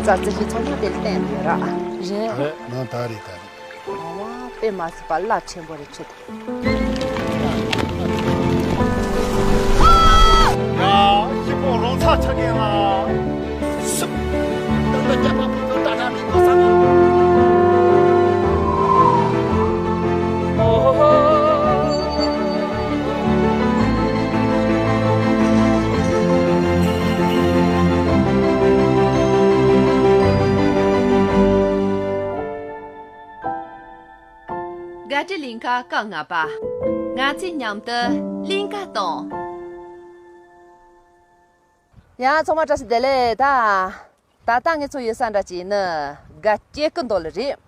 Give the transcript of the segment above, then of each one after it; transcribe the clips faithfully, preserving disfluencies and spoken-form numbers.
ད་རྩི་ཤིང་ཚང་མ་དེ་བསྟན་ཡོད་ར། རེད། རེད། ནང་ད་རེད་ད་རེད། ཨ་མ་དཔེ་མ་སྲིད་པ་རླབས་ཆེན་པོ་རེད་ཁྱོད་དེ། ཡ། ཤི་ཁོང་རོང་ཚ་ཆ་མཁན་ལ། སུ། ད་ལྟ་རྒྱ་པ་ཕུ་ཐུ་ད་ད་མི་གོ་ས་ན། ཨོ་ཧོ་ཧོ། བརྒྱད་ཁྲི་གླིང་ཁ་སྐབས་ལྔ་པ། ང་ཚོས་མཉམ་དུ་གླིང་ག་གཏོང་། ཡ། ཚང་མ་བཀྲ་ཤིས་བདེ་ལེགས། ད་ད་ལྟ་ངེད་ཚོ་ཡོད་ས་འདྲ་ཅིག་ནི་སྒ་སྐྱེ་རྒུ་མདོ་ལ་རེད།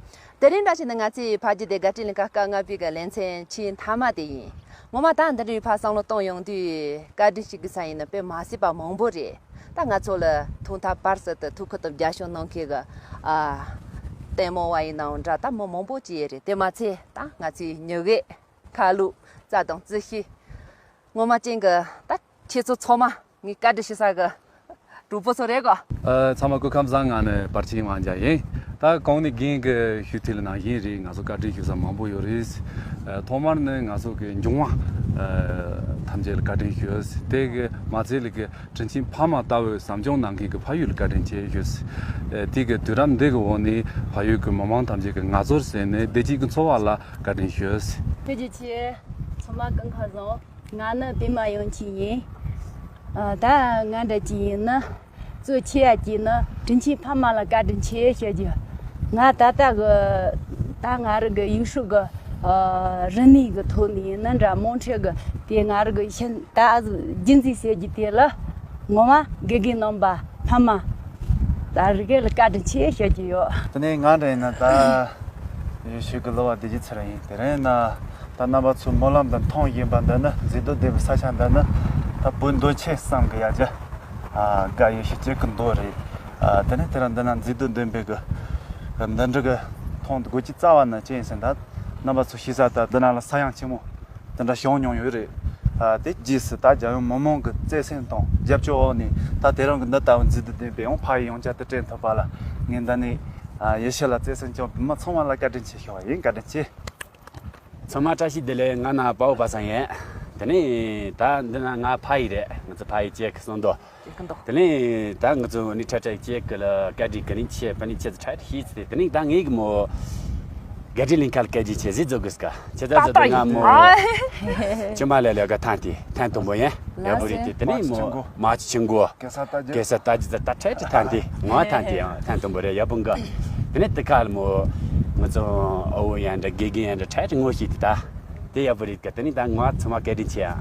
དེ་རིང་འདྲ་ཞིག་ནི་ང་ཚོས་ཕ་རྒྱུད་དེ་བརྒྱད་ཁྲི་གླིང་ག་སྐབས་ལྔ་པའི་གི་ལེ་ཚན་ཆེས་མཐའ་མ་དེ་ཡིན། ངོ་མ་ད་འདི་འདྲའི་ཕར་བསམ་བློ་གཏོང་ཡོང་དུས་བཀའ་དྲིན་ཞུ་དགོས་ས་ཡིན་ནི་དཔེ་མ་སྲིད་པ་མང་པོ་རེད། ད་ང་ཚོ་ལ་ཐོག་མཐའ་བར་གསུམ་དུ་ཐུགས་ཁུར་དང་རྒྱབ་སྐྱོར་གནང་མཁན་གི་ཨ་ལྟད་མོ་བ་ཡིན་ནའང་འདྲ་ད་མི་མང་པོ་ཅིག་ཡོད་རེད། དེ་མ་ཚད་ད་ང་ཚོའི་མྱི་རྒས་ཁ་ལོ་རྩ་དང་རྩི་ཤི་ངོ་མ་ཅན་གི་ད་ཁྱེད་ཚོ་ཚང་མ་ངས་བཀའ་དྲིན་ཞུ་ས་གི་གྲོགས་པོ་ཚོ་རེད་གོ། ཨ། ཚང་མ་སྐུ་ཁམས་བཟང་། ང་ནི་པར་ཆེན་དབང་རྒྱལ་ཡིན། ད་གོང་ནས་རྒན་གྱིས་ཞུས་དེ་ལ་ནང་བཞིན་རེད། ང་ཚོ་བཀའ་དྲིན་ཞུ་ས་མང་པོ་ཡོད་རེད། ཨ། ཐོག་མར་ནི་ང་ཚོ་གི་འབྱུང་བ་ཨ་ཐམས་ཅད་ལ་བཀའ་དྲིན་ཞུ། དེ་གི་མ་ཚད་ལ་གི་དྲིན་ཆེན་ཕ་མ་ལྟ་བུའི་ཟབ་སྦྱོང་གནང་མཁན་གྱི་ཕ་ཡུལ་ལ་བཀའ་དྲིན་ཆེ་ཞུ། ཨ། དེ་གི་དུས་རབས་འདི་གི་འོག་ནས་ཕ་ཡུལ་གྱི་མི་མང་ཐམས་ཅད་ཀྱིས་ང་ཚོར་གཟིགས་ནས་བདེ་སྐྱིད་ཀྱི་འཚོ་བ་ལ་བཀའ་དྲིན་ཞུ། ཐུགས་རྗེ་ཆེ། ཚང་མ་སྐུ་ཁམས་བཟང་། ང་ནི་པད་མ་དབྱངས་ཅན་ཡིན། ཨ། ད་ང་འདྲ་ཅིག་ཡིན་ན། གཙོ་ཆེ་ཡ་གཅིག་ནི་དྲིན་ཆེན་ཕ་མ་ལ་བཀའ་དྲིན་ཆེ་ཞུ་རྒྱུ། ང་ད་ལྟ་གི་ད་ང་རང་གི་ཡུལ་ཤུལ་གི་ཨ་རིག་གནས་གི་ཐོག་ནས་ཡིན་ན་འདྲ། མོན་ཁྲོད་གི་དེ་ང་རང་གི་ཤིང་རྟ་རྒྱུན་འཛིན་ཟེར་རྒྱུ་དེ་ལ་ངོ་མ་དགེ་རྒན་རྣམ་པ་ཕ་མ་ད་རེ་གི་ལ་བཀའ་དྲིན་ཆེ་ཞུ་རྒྱུ་ཡོད། དེ་ནས་ང་འདྲ་ཡིན་ན་ད་ཡུལ་ཤུལ་གི་གླུ་བ་བདེ་སྐྱིད་ཚེ་རིང་ཡིན། དེ་རིང་ན་ད་རྣམ་པ་ཚོས་སྨོན་ལམ་དང་མཐོང་བཞིན་པ་འདི་ནི། མཛེས་སྡུག་ལྡན་པའི་ས་ཆ་འདི་ནི་ད་བོད་མདོ་ཁམས་གསུམ་གི་ཡ་གྱལ་ཨ་སྒ་ཡུལ་ཤུལ་གཅིག་གི་མདོ་རེད། ཨ། དེ་ནས་དེ་རིང་འདི་ན་མཛེས་སྡུག་ལྡན་པའི་གི་འདི་འདྲ་གི་མཐོང་དགོས་ཀྱི་རྩ་བ་ནི་ཅི་ཡིན་ཟེར་ན། ད་རྣམ་པ་ཚོས་ཤེས་ས་ལྟར་འདི་ན་ལ་ས་ཡང་ཆེན་མོ་དེ་འདྲ་བྱུང་མྱོང་ཡོད་རེད། ཨ། དེ་རྗེས་སུ་ད་རྒྱལ་ཡོངས་མི་མང་གི་བརྩེ་སེམས་དང་རྒྱབ་སྐྱོར་འོག་ནས་ད་དེ་རིང་གི་འདི་ལྟ་བུ་མཛེས་སྡུག་ལྡན་པའི་ཡང་ཕ་ཡུལ་ཡོངས་ཁྱབ་ཏུ་སྤྲད་ཐུབ་པ་ལ་ངས་འདི་ནས་ཨ་ཡུལ་ཤུལ་ལ་བརྩེ་སེམས་བཅངས་པའི་མི་ཚང་མ་ལ་བཀའ་དྲིན་ཆེ་ཞུ་བ་ཡིན། བཀའ་དྲིན་ཆེ། ཚང་མ་བཀྲ་ཤིས་བདེ་ལེགས། ང་ནི་དཔའ་བོ་པ་སངས་ཡིན། དེ་ནས་ད་འདི་ན་ང་ཕ་ཡུལ་རེད། ང་ཚོ་ཕ་ཡུལ་གཅིག་གི་སོང་དོ། དེ་ནས་ད་ང་ཚོ་ནི་ཁྲ་ཁྲ་གཅིག་གི་ལ་བཀའ་དྲིན་གི་རིན་ཆེ་པ་ནི་ཁྱེད་ཚོ་ཁྲ་ཁྲ་ཤིས་ཚེ། དེ་ནས་ད་ངའི་གི་མོ་བརྒྱད་ཁྲི་གླིང་ཁ་ལ་བཀའ་དྲིན་ཆེ་ཟེར་ཚོ་གི་སྐ་ཁྱེད་ཚོ་ད་ང་མོ་ཨ་ཅི་མ་ལས་ལས་ག་ཐང་དེ་ཐང་དུམ་བུ་ཡིན། ཡ་བུ་རི་དེ་དེ་ནས་མོ་མ་ཆི་ཆི་མགོ་གེ་ས་ད་ཇི་གེ་ས་ད་ཇི་ད་ད་ཁྲ་ཁྲ་ཐང་དེ་ང་ཐང་དེ་ཡང་ཐང་དུམ་བུ་རེད། ཡ་བུ་འགའ། དེ་ནས་དེ་ཁ་ལ་མོ་ང་ཚོ་ཨ་བོ་ཡང་འདྲ་དགེ་རྒན་ཡང་འདྲ་ཁྲ་ཁྲ་ངོ་ཤེས་དེ་ད། དེ་ཡག་པོ་རེད་ཀ། དེ་ནི་ད་ང་ཚང་མ་བཀའ་དྲིན་ཆེ་ཨ།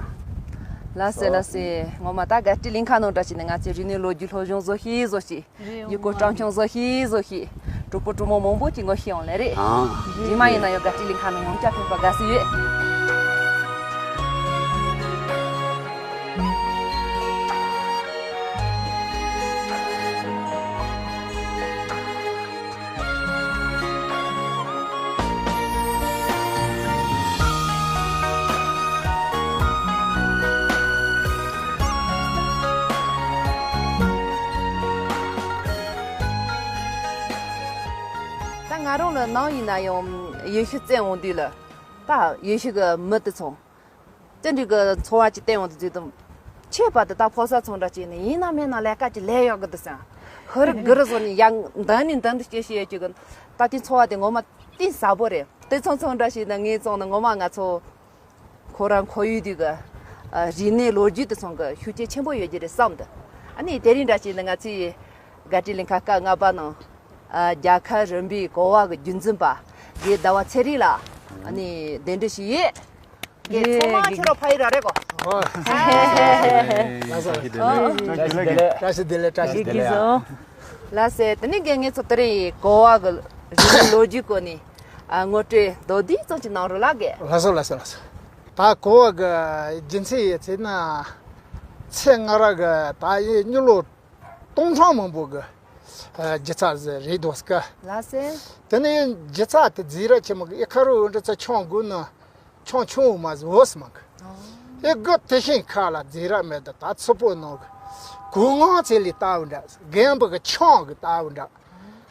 ལགས་སེ་ལགས་སེ། ངོ་མ་ད་བརྒྱད་ཁྲི་གླིང་ཁ་ནང་འདྲ་ཞིག་ནས་ང་ཚོའི་རིག་གནས་ལོ་རྒྱུས་སློབ་སྦྱོང་བཟོ་ཤེས་བཟོ་ཤེས། རེད། ཡུལ་སྐོར་འགྲེམས་སྟོན་བཟོ་ཤེས་བཟོ་ཤེས། གྲོགས་པོ་གྲོགས་མོ་མང་པོ་ཅིག་ངོ་ཤེས་ཡོང་ལེ་རེད། ཨང་། རྗེས་མ་ཡིན་ན་ཡང་བརྒྱད་ཁྲི་གླིང་ཁ་ནང་ཡང་བསྐྱར་ཕེབས་པ་དགའ་བསུ་ཡོད། ད་ང་རང་ལ་ནང་ཡིན་ན་ཡང་ཡུལ་ཤུལ་བཙལ་འོང་དུས་ལ། ད་ཡུལ་ཤུལ་གི་མི་དེ་ཚོ། དེ་འདྲའི་གི་འཚོ་བ་ཅིག་བསྟན་ཡོང་དུས་ཙམ། ཁྱད་པར་དུ་ད་ཕོ་གསར་ཚོ་འདྲ་བྱས་ནས་ཡིན་ན་མིན་ན་ལས་ཀ་ཅིག་ལས་ཡོང་གི་འདུག་ཟེར། ཧུ་རི་གུ་རི་བཟོ་ནས་ཡང་འདི་ནས་འདི་འདྲ་སྐྱེ་ཤེས་ཡོད་ཀྱི་གི། ད་དེ་འཚོ་བ་དེ་ངོ་མ་གཏིང་ཟབ་པོ་རེད། དེ་ཚོ་ཚོ་འདྲ་བྱས་ན་ངས་བཙོང་ན་ངོ་མ་ང་ཚོ་ཁོ་རང་ཁོར་ཡུག་དེ་གི་རིག་གནས་ལོ་རྒྱུས་དེ་ཚོ་གི་ཤུགས་རྐྱེན་ཆེན་པོ་ཡོད་ཀྱི་རེད་བསམ་འདུག་ཨ་ནི་དེ་རིང་འདྲ་བྱས་ན་ང་ཚོའི་བརྒྱད་ཁྲི་གླིང་ཁ་སྐབས་ལྔ་པ་ནང་། ཨ། རྒྱལ་ཁབ་རིམ་པའི་གོ་བ་གི་རྒྱུན་འཛིན་པ་རྒན་ཟླ་བ་ཚེ་རིང་ལགས། ཨ་ནི་གདན་འདྲེན་ཞུས་ཡོད། རྒན་ཚང་མ་ཁྱོད་རང་ཕ་ཡུལ་རང་རེད་གོ། ཨོ། ལགས་སོ། བཀྲ་ཤིས་བདེ་ལེགས། བཀྲ་ཤིས་བདེ་ལེགས། བཀྲ་ཤིས་བདེ་ལེགས། བཀྲ་ཤིས་བདེ་ལེགས། ལགས་སེ། དེ་ནས་རྒན་ངེད་ཚོ་དེ་རིང་གོ་བ་གི་རིག་གནས་ལོ་རྒྱུས་སྐོར་ནས་ཨ་ངོ་སྤྲོད་མདོར་བསྡུས་ཙམ་ཅིག་གནང་རོགས་ལགས་རྒན། ལགས་སོ་ལགས་སོ་ལགས་སོ། ད་གོ་བ་གི་རྒྱུ་མཚན་ཡོད་ཚེ་ན། ཚེ་སྔ་རབས་གི་ད་ཡི་མྱི་ལོ་སྟོང་ཕྲག་མང་པོ་གི་ཨ་རྒྱུ་ཆ་ཟིག་རེད་འདུག་སྐ། ལགས་སེ། དེ་ནས་རྒྱུ་ཆ་དེ་རྫས་རབས་ཆེན་མོ་གི་ཨེ་ཁ་རུ་འདྲ་ཚ་ཆང་དགོས་ན་ཆང་ཆུང་བོ་མ་ཟིག་འོ་སི་མ་གི། ཨེ་གི་དེ་ཤིང་ཁ་ལ་རྫས་རབས་མེད་ད་ད་ཚི་པོ་ནང་གི་གོ་ངང་ཚེ་ལས་ལྟ་བུ་འདྲ། རྒན་པོ་གི་ཆང་གི་ལྟ་བུ་འདྲ།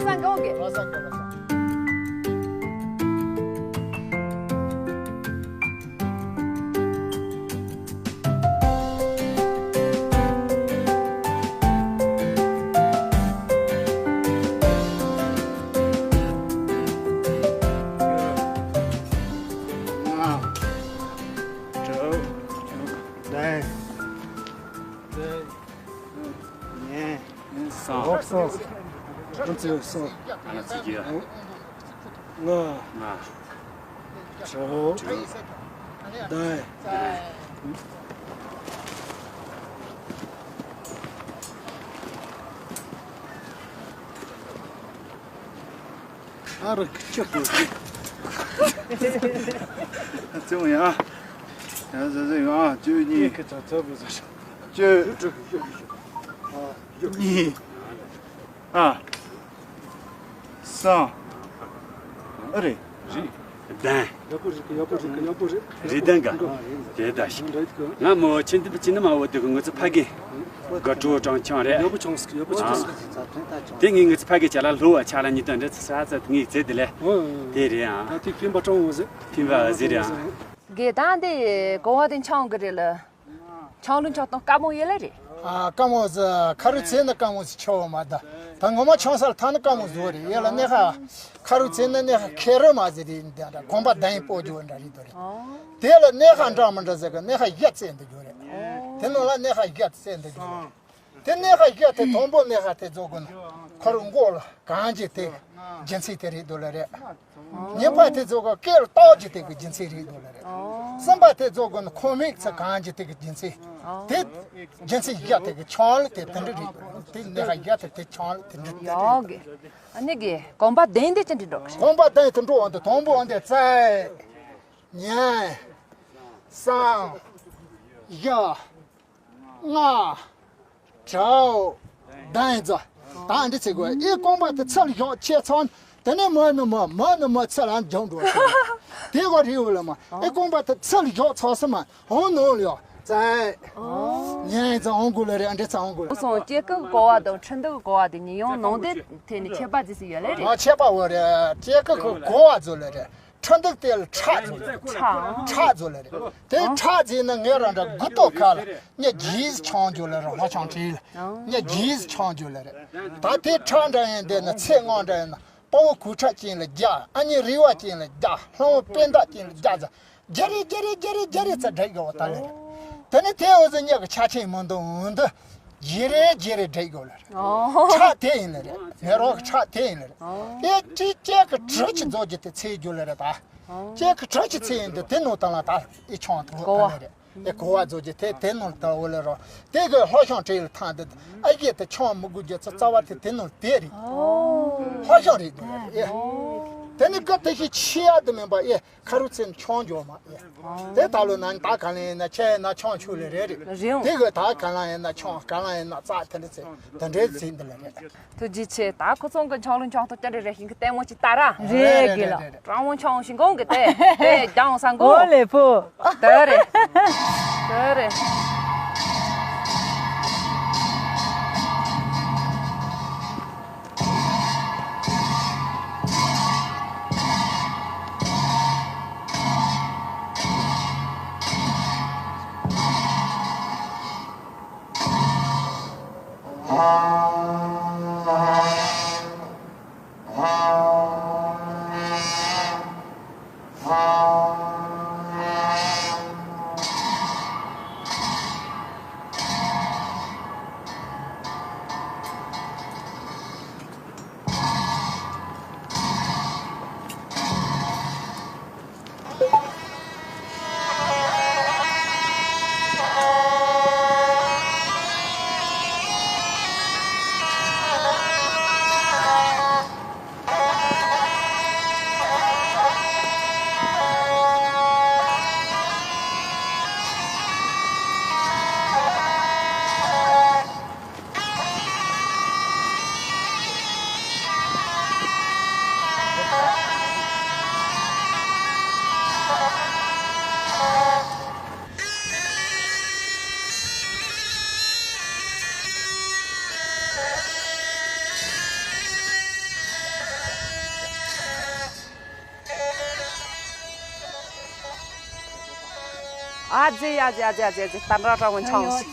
ལགས་སོ་གང་གི། ལགས་སོ་གང་ལགས་སོ། ལྔ། དྲུག་ལྔ། ཉེ། སོང་། སོང་། ཨ་ཙི་སོང་། ཨ་ལ་ཙི་གི། ལྔ། ལྔ། དྲུག་དྲུག་བདུན། ཨ་རོ་ཁྱོད་ཀྱིས། ཨ་ཙི་མོ་ཡ། ཡ་ཟ་ཟ་ཡོང་ཨ། བཅུ་གཉིས། ཁྱོད་ཀྱིས་ད་ཚོད་པོ་ཟ། བཅུ་གཉིས། ཨ། སོང་། ཨ་རེད། རེད། བདུན། ཡག་པོ་རེད་ཡག་པོ་རེད་ཡག་པོ་རེད། རེད་བདུན་ག་དེ་ད་ཞིག་ང་མོ་ཆེན་དུ་ཅི་ནི་མ་འོ་དུ་གི་ངོ་ཚ་ཕ་གི་ག་ཀྲོ་ཀྲང་ཆང་རེད། ཡག་པོ་ཆོངས་ཡག་པོ་ཆོངས། དེ་ངའི་ངོ་ཚ་ཕ་གི་ཅ་ལ་ལྷོ་བ་ཆ་ལ་ཉི་དང་འདྲ་ཚ་ཚ་ངའི་རྩེ་དེ་ལས། དེ་རེད་ཨ། ད་དེ་ཕིན་པ་ཀྲང་འོ་ཟེ། ཕིན་པ་ཟེ་རེད་ཨ། དགེ་དང་དེ་གོ་བ་དེ་ཆང་གི་རེད་ལ། ཆང་ལུང་ཆང་གཏོང་དཀའ་མོ་ཡོད་ལ་རེད། ཨ་དཀའ་མོ་ཟེ་ཁ་རུ་ཚེ་ན་དཀའ་མོ་ཟེ་ཆོ་བ་མ་ད། ད་ངོ་མ་ཆང་སར་ཐ་ན་དཀའ་མོ་ཟེ་རེད་ཡ་ལ་གནས་ཁ། ཁ་རུ་ཚེ་ན་གནས་ཁ་ཁེ་རུ་མ་ཟེ་རེད་འདི་འདྲ་གོམ་པ་བདུན་སྤོ་རྒྱུ་འདྲ་རེད་དོ་རེད། དེ་ལ་གནས་ཁ་འདྲ་མི་འདྲ་ཟེ་ག་གནས་ཁ་བཞི་བཙལ་འདི་རྒྱུ་རེད། དེ་ནང་ལ་གནས་ཁ་བཞི་བཙལ་འདི་རྒྱུ་རེད། དེ་གནས་ཁ་བཞི་དེ་དང་པོ་གནས་ཁ་དེ་ཚོ་གོ་ན་ཁོ་རུ་མགོ་ལ་གང་ཅི་དེ་རྒྱུ་མཚན་དེ་རེད་དོ་ལ་རེད། ཉེ་བ་དེ་ཚོ་ག་སྐེ་ལ་རྟགས་ཀྱི་སྟེགས་ཀྱི་རྒྱུ་མཚན་རེད་འདུག་ལ་རེད། གསུམ་པ་དེ་ཚོ་ག་ཁོ་མིག་ཚ་གང་ཅི་སྟེགས་ཀྱི་རྒྱུ་མཚན། དེ་རྒྱུ་མཚན་བཞི་དེ་གི་ཆང་ལ་དེ་དེ་འདྲ་རེད། དེ་གནད་ཀ་བཞི་དེ་དེ་ཆང་ལ་དེ་འདྲ་རེད། ཡོག་གི། ཨ་ནི་གི་གོམ་པ་བདུན་དེ་ཅི་འདྲ་འགྲོ་གི་རེད། གོམ་པ་བདུན་དེ་འགྲོ་འོང་དེ་དང་པོ་འོང་དེ་རྩ། ཉིན། གསུམ། བཞི། ལྔ། དྲུག་བདུན་ཙམ། ད་འདི་ཚེ་དགོས་ཨེ་རྐང་པ་དེ་ཚུར་བཞག་ཆེ་ཚང་། དེ་ནས་མ་ནི་མ་མ་ནི་མ་ཚུར་ལ་འཇོག་འགྲོ་ཞིག་དེ་གོ་རེ་འུ་ལ་མ་ཨེ་རྐང་པ་དེ་ཚུར་བཞག་ཚང་སི་མ་འོང་ནོ་ལ་ཡོ་ཙའི། ཉན་ཙང་འོང་དགོས་ལ་རེད། འདི་ཚ་འོང་དགོས་ལ། སོང་སྐྱེ་རྒུ་གོ་བ་དང་ཁྲི་འདུག་གོ་བ་དེ་ཉིད་ཡང་ནང་དེ་ཐད་ནས་ཁྱད་པར་ཟིག་སི་ཡོད་ལ་རེད། ཨ་ཁྱད་པར་འོ་རེད། སྐྱེ་རྒུ་གོ་བ་ཚོ་ལ་རེད། ཁྲ་འདུག་དེ་ལ་ཁྲག་ཚོ་ལ་རེད། ཁྲག་ཁྲག་ཚོ་ལ་རེད། དེ་ཁྲག་ཚོ་ནི་ངས་རང་འདྲ་དགུ་ཏོ་ཁ་ལ་ཉ་རྗེས་ཆང་རྒྱུ་ལ་རེད། ལྷ་ཆང་ཁྲིད་ལ་ཉ་རྗེས་ཆང་རྒྱུ་ལ་རེད། ད་དེ་ཁྲག་འདྲ་ཡིན་དེ་ནི་ཚེ་སྔོན་འདྲ་ཡིན་ན་དཔའ་བོ་གུར་ཁྲག་ཅན་ལ་རྒྱ། ཨ་ནི་རི་བ་ཅན་ལ་རྒྱ། ལྷ་བོ་པད་འདབ་ཅན་ལ་རྒྱ་ཟ། རྒྱ་རེ་རྒྱ་རེ་རྒྱ་རེ་རྒྱ་རེ་ཚ་འདྲ་གི་བ་ད་ལ་རེད། དེ་ནི་དེ་འོ་ཟི་ཉ་གི་ཆ་ཆེན་མི་འདུག་འོན་ཏེ། རྗེ་རེ་རྗེ་རེ་འདྲེ་དགོས་ལ་རེད། ཨོ། ཁྲག་དེ་ཡིན་ལ་རེད། ངའི་རོགས་ཁྲག་དེ་ཡིན་ལ་རེད། ཨོ། དེ་ཅི་ཅེ་གི་གྲི་ཅི་རྫོགས་ཀྱི་དེ་ཚེ་རྒྱུ་ལ་རེད་ད། ཨོ། ཅེ་གི་གྲི་ཅི་ཚེ་ཡིན་དེ་དེ་ནོ་དང་ལ་ད་ཨེ་ཆོང་དུ་གོ་བ་ལ་རེད། ཨེ་གོ་བ་རྫོགས་ཀྱི་དེ་དེ་ནོ་ད་འོ་ལ་རོ། དེ་གི་ལྷོ་ཤང་བྲེ་ལ་ཐང་དེ་ཨ་ཡེ་དེ་ཆོང་མི་དགོས་རྒྱུ་ཚ་རྩ་བ་དེ་དེ་ནོ་དེ་རེད། ཨོ། ལྷོ་ཤང་རེད་དེ་ཨེ། དེ་ནི་ག་དེ་ཤི་ཆི་ཡ་དེ་མིན་པ་ཨེ། ཁ་རུ་ཚེ་ནི་ཆང་འཇོག་མ་ཡ། དེ་ད་ལོ་ན་ད་ག་ལ་ཡིན་ན་ཁྱེད་ཡིན་ན་ཆང་ཆུ་ལས་རེད་རེད། རེད། དེ་གི་ད་ག་ལ་ཡིན་ན་ཆང་ག་ལ་ཡིན་ན་རྩ་དེ་འདྲ་ཚེ་དེ་འདྲའི་ཚེ་འདི་ལ་རེད། ཐུགས་རྗེ་ཆེ། ད་ཁོ་ཚང་གི་ཆང་ལུང་ཆང་ཐོག་ཅི་འདྲ་རེད་ཤིང་གི་ལྟད་མོ་ཅིག་ལྟ་ར། རེད་གི་ལ། ཀྲང་ཝང་ཆང་ཤིང་གོང་གི་དེ་དེ་རྒྱང་ས་གོ་ཨོ་ལེ་ཕོ། དེ་རེད། དེ་རེད། རྫི་ཡ་རྫི་ཡ་རྫི་ཡ་རྫི་རྫི་ད་འདྲ་སྤྲང་མོ་ཆང་ཞིག་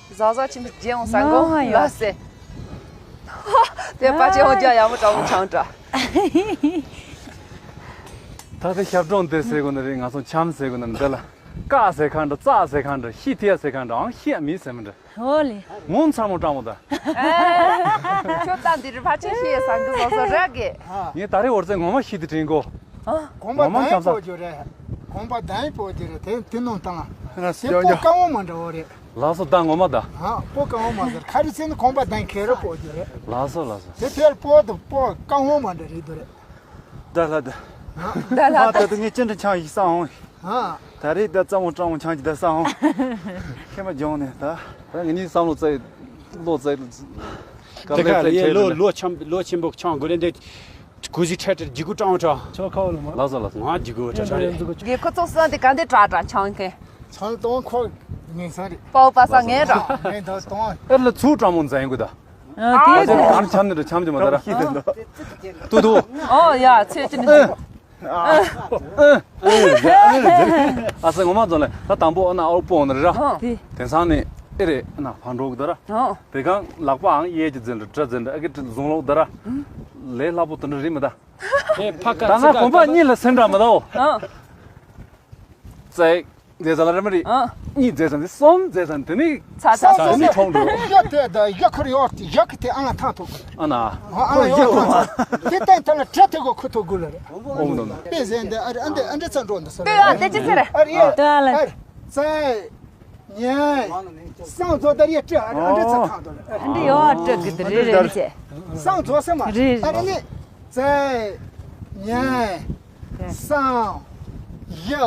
བཟའ་བཟའ་ཆེན་པོ་རྗེས་འོང་ས་མགོ་ལ་སེ། དེ་པ་ཆེ་འོང་རྒྱ་ཡ་མོ་སྤྲང་མོ་ཆང་འདྲ། ད་ལྟ་ཞབས་བྲོ་འདི་ཟེར་དགོས་ནི་རེད། ང་ཚོ་འཆམ་ཟེར་དགོས་ནི་འདི་ལ་ཀ་ཟེར་ཁ་འདྲ། ཙ་ཟེར་ཁ་འདྲ། ཤི་ཐི་ཡ་ཟེར་ཁ་འདྲ། ཨང་ཤི་ཡ་མི་ཟེར་མི་འདྲ། ཨོ་ལེ། ངོ་མཚར་མོ་སྤྲང་མོ་ད། ཁྱོད་ད་འདི་རུ་ཕ་ཆེ་ཤི་ཡ་ས་འདི་བཟོ་བཟོ་ར་གི། ངས་ད་རེས་འོར་ཚེ་ངོ་མ་ཤི་དི་དྲན་གོ། གོམ་པ་ངོ་མ་འཁྱམ་ས། གོམ་པ་བདུན་སྤོ་རྒྱུ་རེད། གོམ་པ་བདུན་སྤོ་རྒྱུ་རེད། དེ་དེ་ནང་བཏང་། དེ་སྤོ་དཀའ་བོ་མ་འདྲ་བོ་རེད། ལགས་སོ་ད་ངོ་མ་ད། ཧ་སྤོ་དཀའ་བོ་མ་འདྲ། ཁ་རི་སེ་ནི་གོམ་པ་བདུན་ཁེ་རེ་སྤོ་རྒྱུ་རེད། ལགས་སོ་ལགས་སོ། དེ་དེར་སྤོ་དུ་སྤོ་དཀའ་བོ་མ་འདྲ་རེད་དུ་རེད། ད་ལ་ད། ད་ལ་ད། ད་དུ་ངས་ཅི་འདྲ་ཆང་ཞིག་བསགས་འོང་། ད་རེས་ད་ཙམ་མོ་སྤྲང་མོ་ཆང་ཞིག་ད་བསགས་འོང་། ཁྱེད་མ་སྦྱོང་ནས་ད། ད་ངེད་གཉིས་བསམ་བློ་བཙལ། བློ་བཙལ། དཀའ་ལས་བཙལ་ཁྱེད་ལོ་ལོ་ཆེན་ལོ་ཆེན་པོ་ཆང་དགོས་རེད་འདི། གུ་ཟི་ཁྲ་ཁྲ་ཇི་གུ་སྤྲང་བོ་ཁྲ། ཆོ་ཁ་བ་ལ་མ། ལགས་སོ་ལགས་སོ། ང་ཇི་གུ་ཁྲ་ཁྲ་རེད། དགེ་ཁོ་ཚོ་སོང་དེ་ག་འདི་དྲག་དྲག་ཆང་མཁན། ཆང་གཏོང་ཁོ་ངན་སང་རེད། པའོ་པ་ས་ངན་ར། ངན་ད་གཏོང་། ཨེ་ལ་ཚུར་སྤྲང་མོ་འཛིན་དགོས་ད། ཨ་དེ་དེ་གར་འཆམ་ནི་འཆམ་གྱི་མ་ད་ར། ཏུ་ཏུ། ཨོ་ཡ་ཚེ་ཅི་ནི། ཨ་སེ་ངོ་མ་རྫོང་ལ་ད་དང་པོ་ཨ་ན་ཨོ་པོ་ནི་ར། དེ། དེང་སང་ནི་ཨེ་རེད་ཨ་ན་ཕང་འགྲོ་གི་ད་ར། དེ་གང་ལག་པའང་གཡས་ཀྱི་འཛིན་ར་གྲ་འཛིན་ར་ཨ་གི་བཟུང་ལོག་ད་ར། ལས་སླ་པོ་དུ་འདྲ་རེད་མི་ད། ད་ང་གོམ་པ་གཉིས་ལ་སེམས་འདྲ་མི་ད་འོ། ཙེ། རྫས་ཟ་ལ་རེ་མ་རེད། ཨ། གཉིས་རྫས་ཟ་འདི་གསུམ་རྫས་ཟ་འདི་ནི། ཚ་ཚ་ཚ་གསུམ་ནི་གྲོང་འགྲོ། ཡ་དེ་ད་ཡ་ཁུར་ཡོག་ཡ་ཁི་དེ་ཨ་ལ་ཐང་ཐོག་ཨ་ན། ཨ་ལ་ཡོག་ཐང་དེ་ཏན་ཏན་ལ་བྲེ་ཐེ་གོ་ཁུ་ཐོག་གུ་ལ་རེ། ཨོ་ནོ་ནོ། པེ་ཟེ་འདི་ཨ་རེ་ཨ་འདི་ཨ་འདྲི་ཚ་འགྲོ་འདི་སོ་རེ། ཨ་རེ་ཨ་རེ་ཙེ། ཉན། སང་ཚོ་ད་རེ་ཏྲེ་ཨ་རེ་ཨ་འདྲི་ཚ་ཐང་ཐོག་ལ་རེ། ཨ་འདི་ཡོག་ཏྲ་གི་དེ་རེ་རེ་ནི་ཅེ། སང་ཚོ་སེ་མ་རེ་རེ་ཨ་རེ་ནི། ཙེ། ཉན། སང་། ཡ།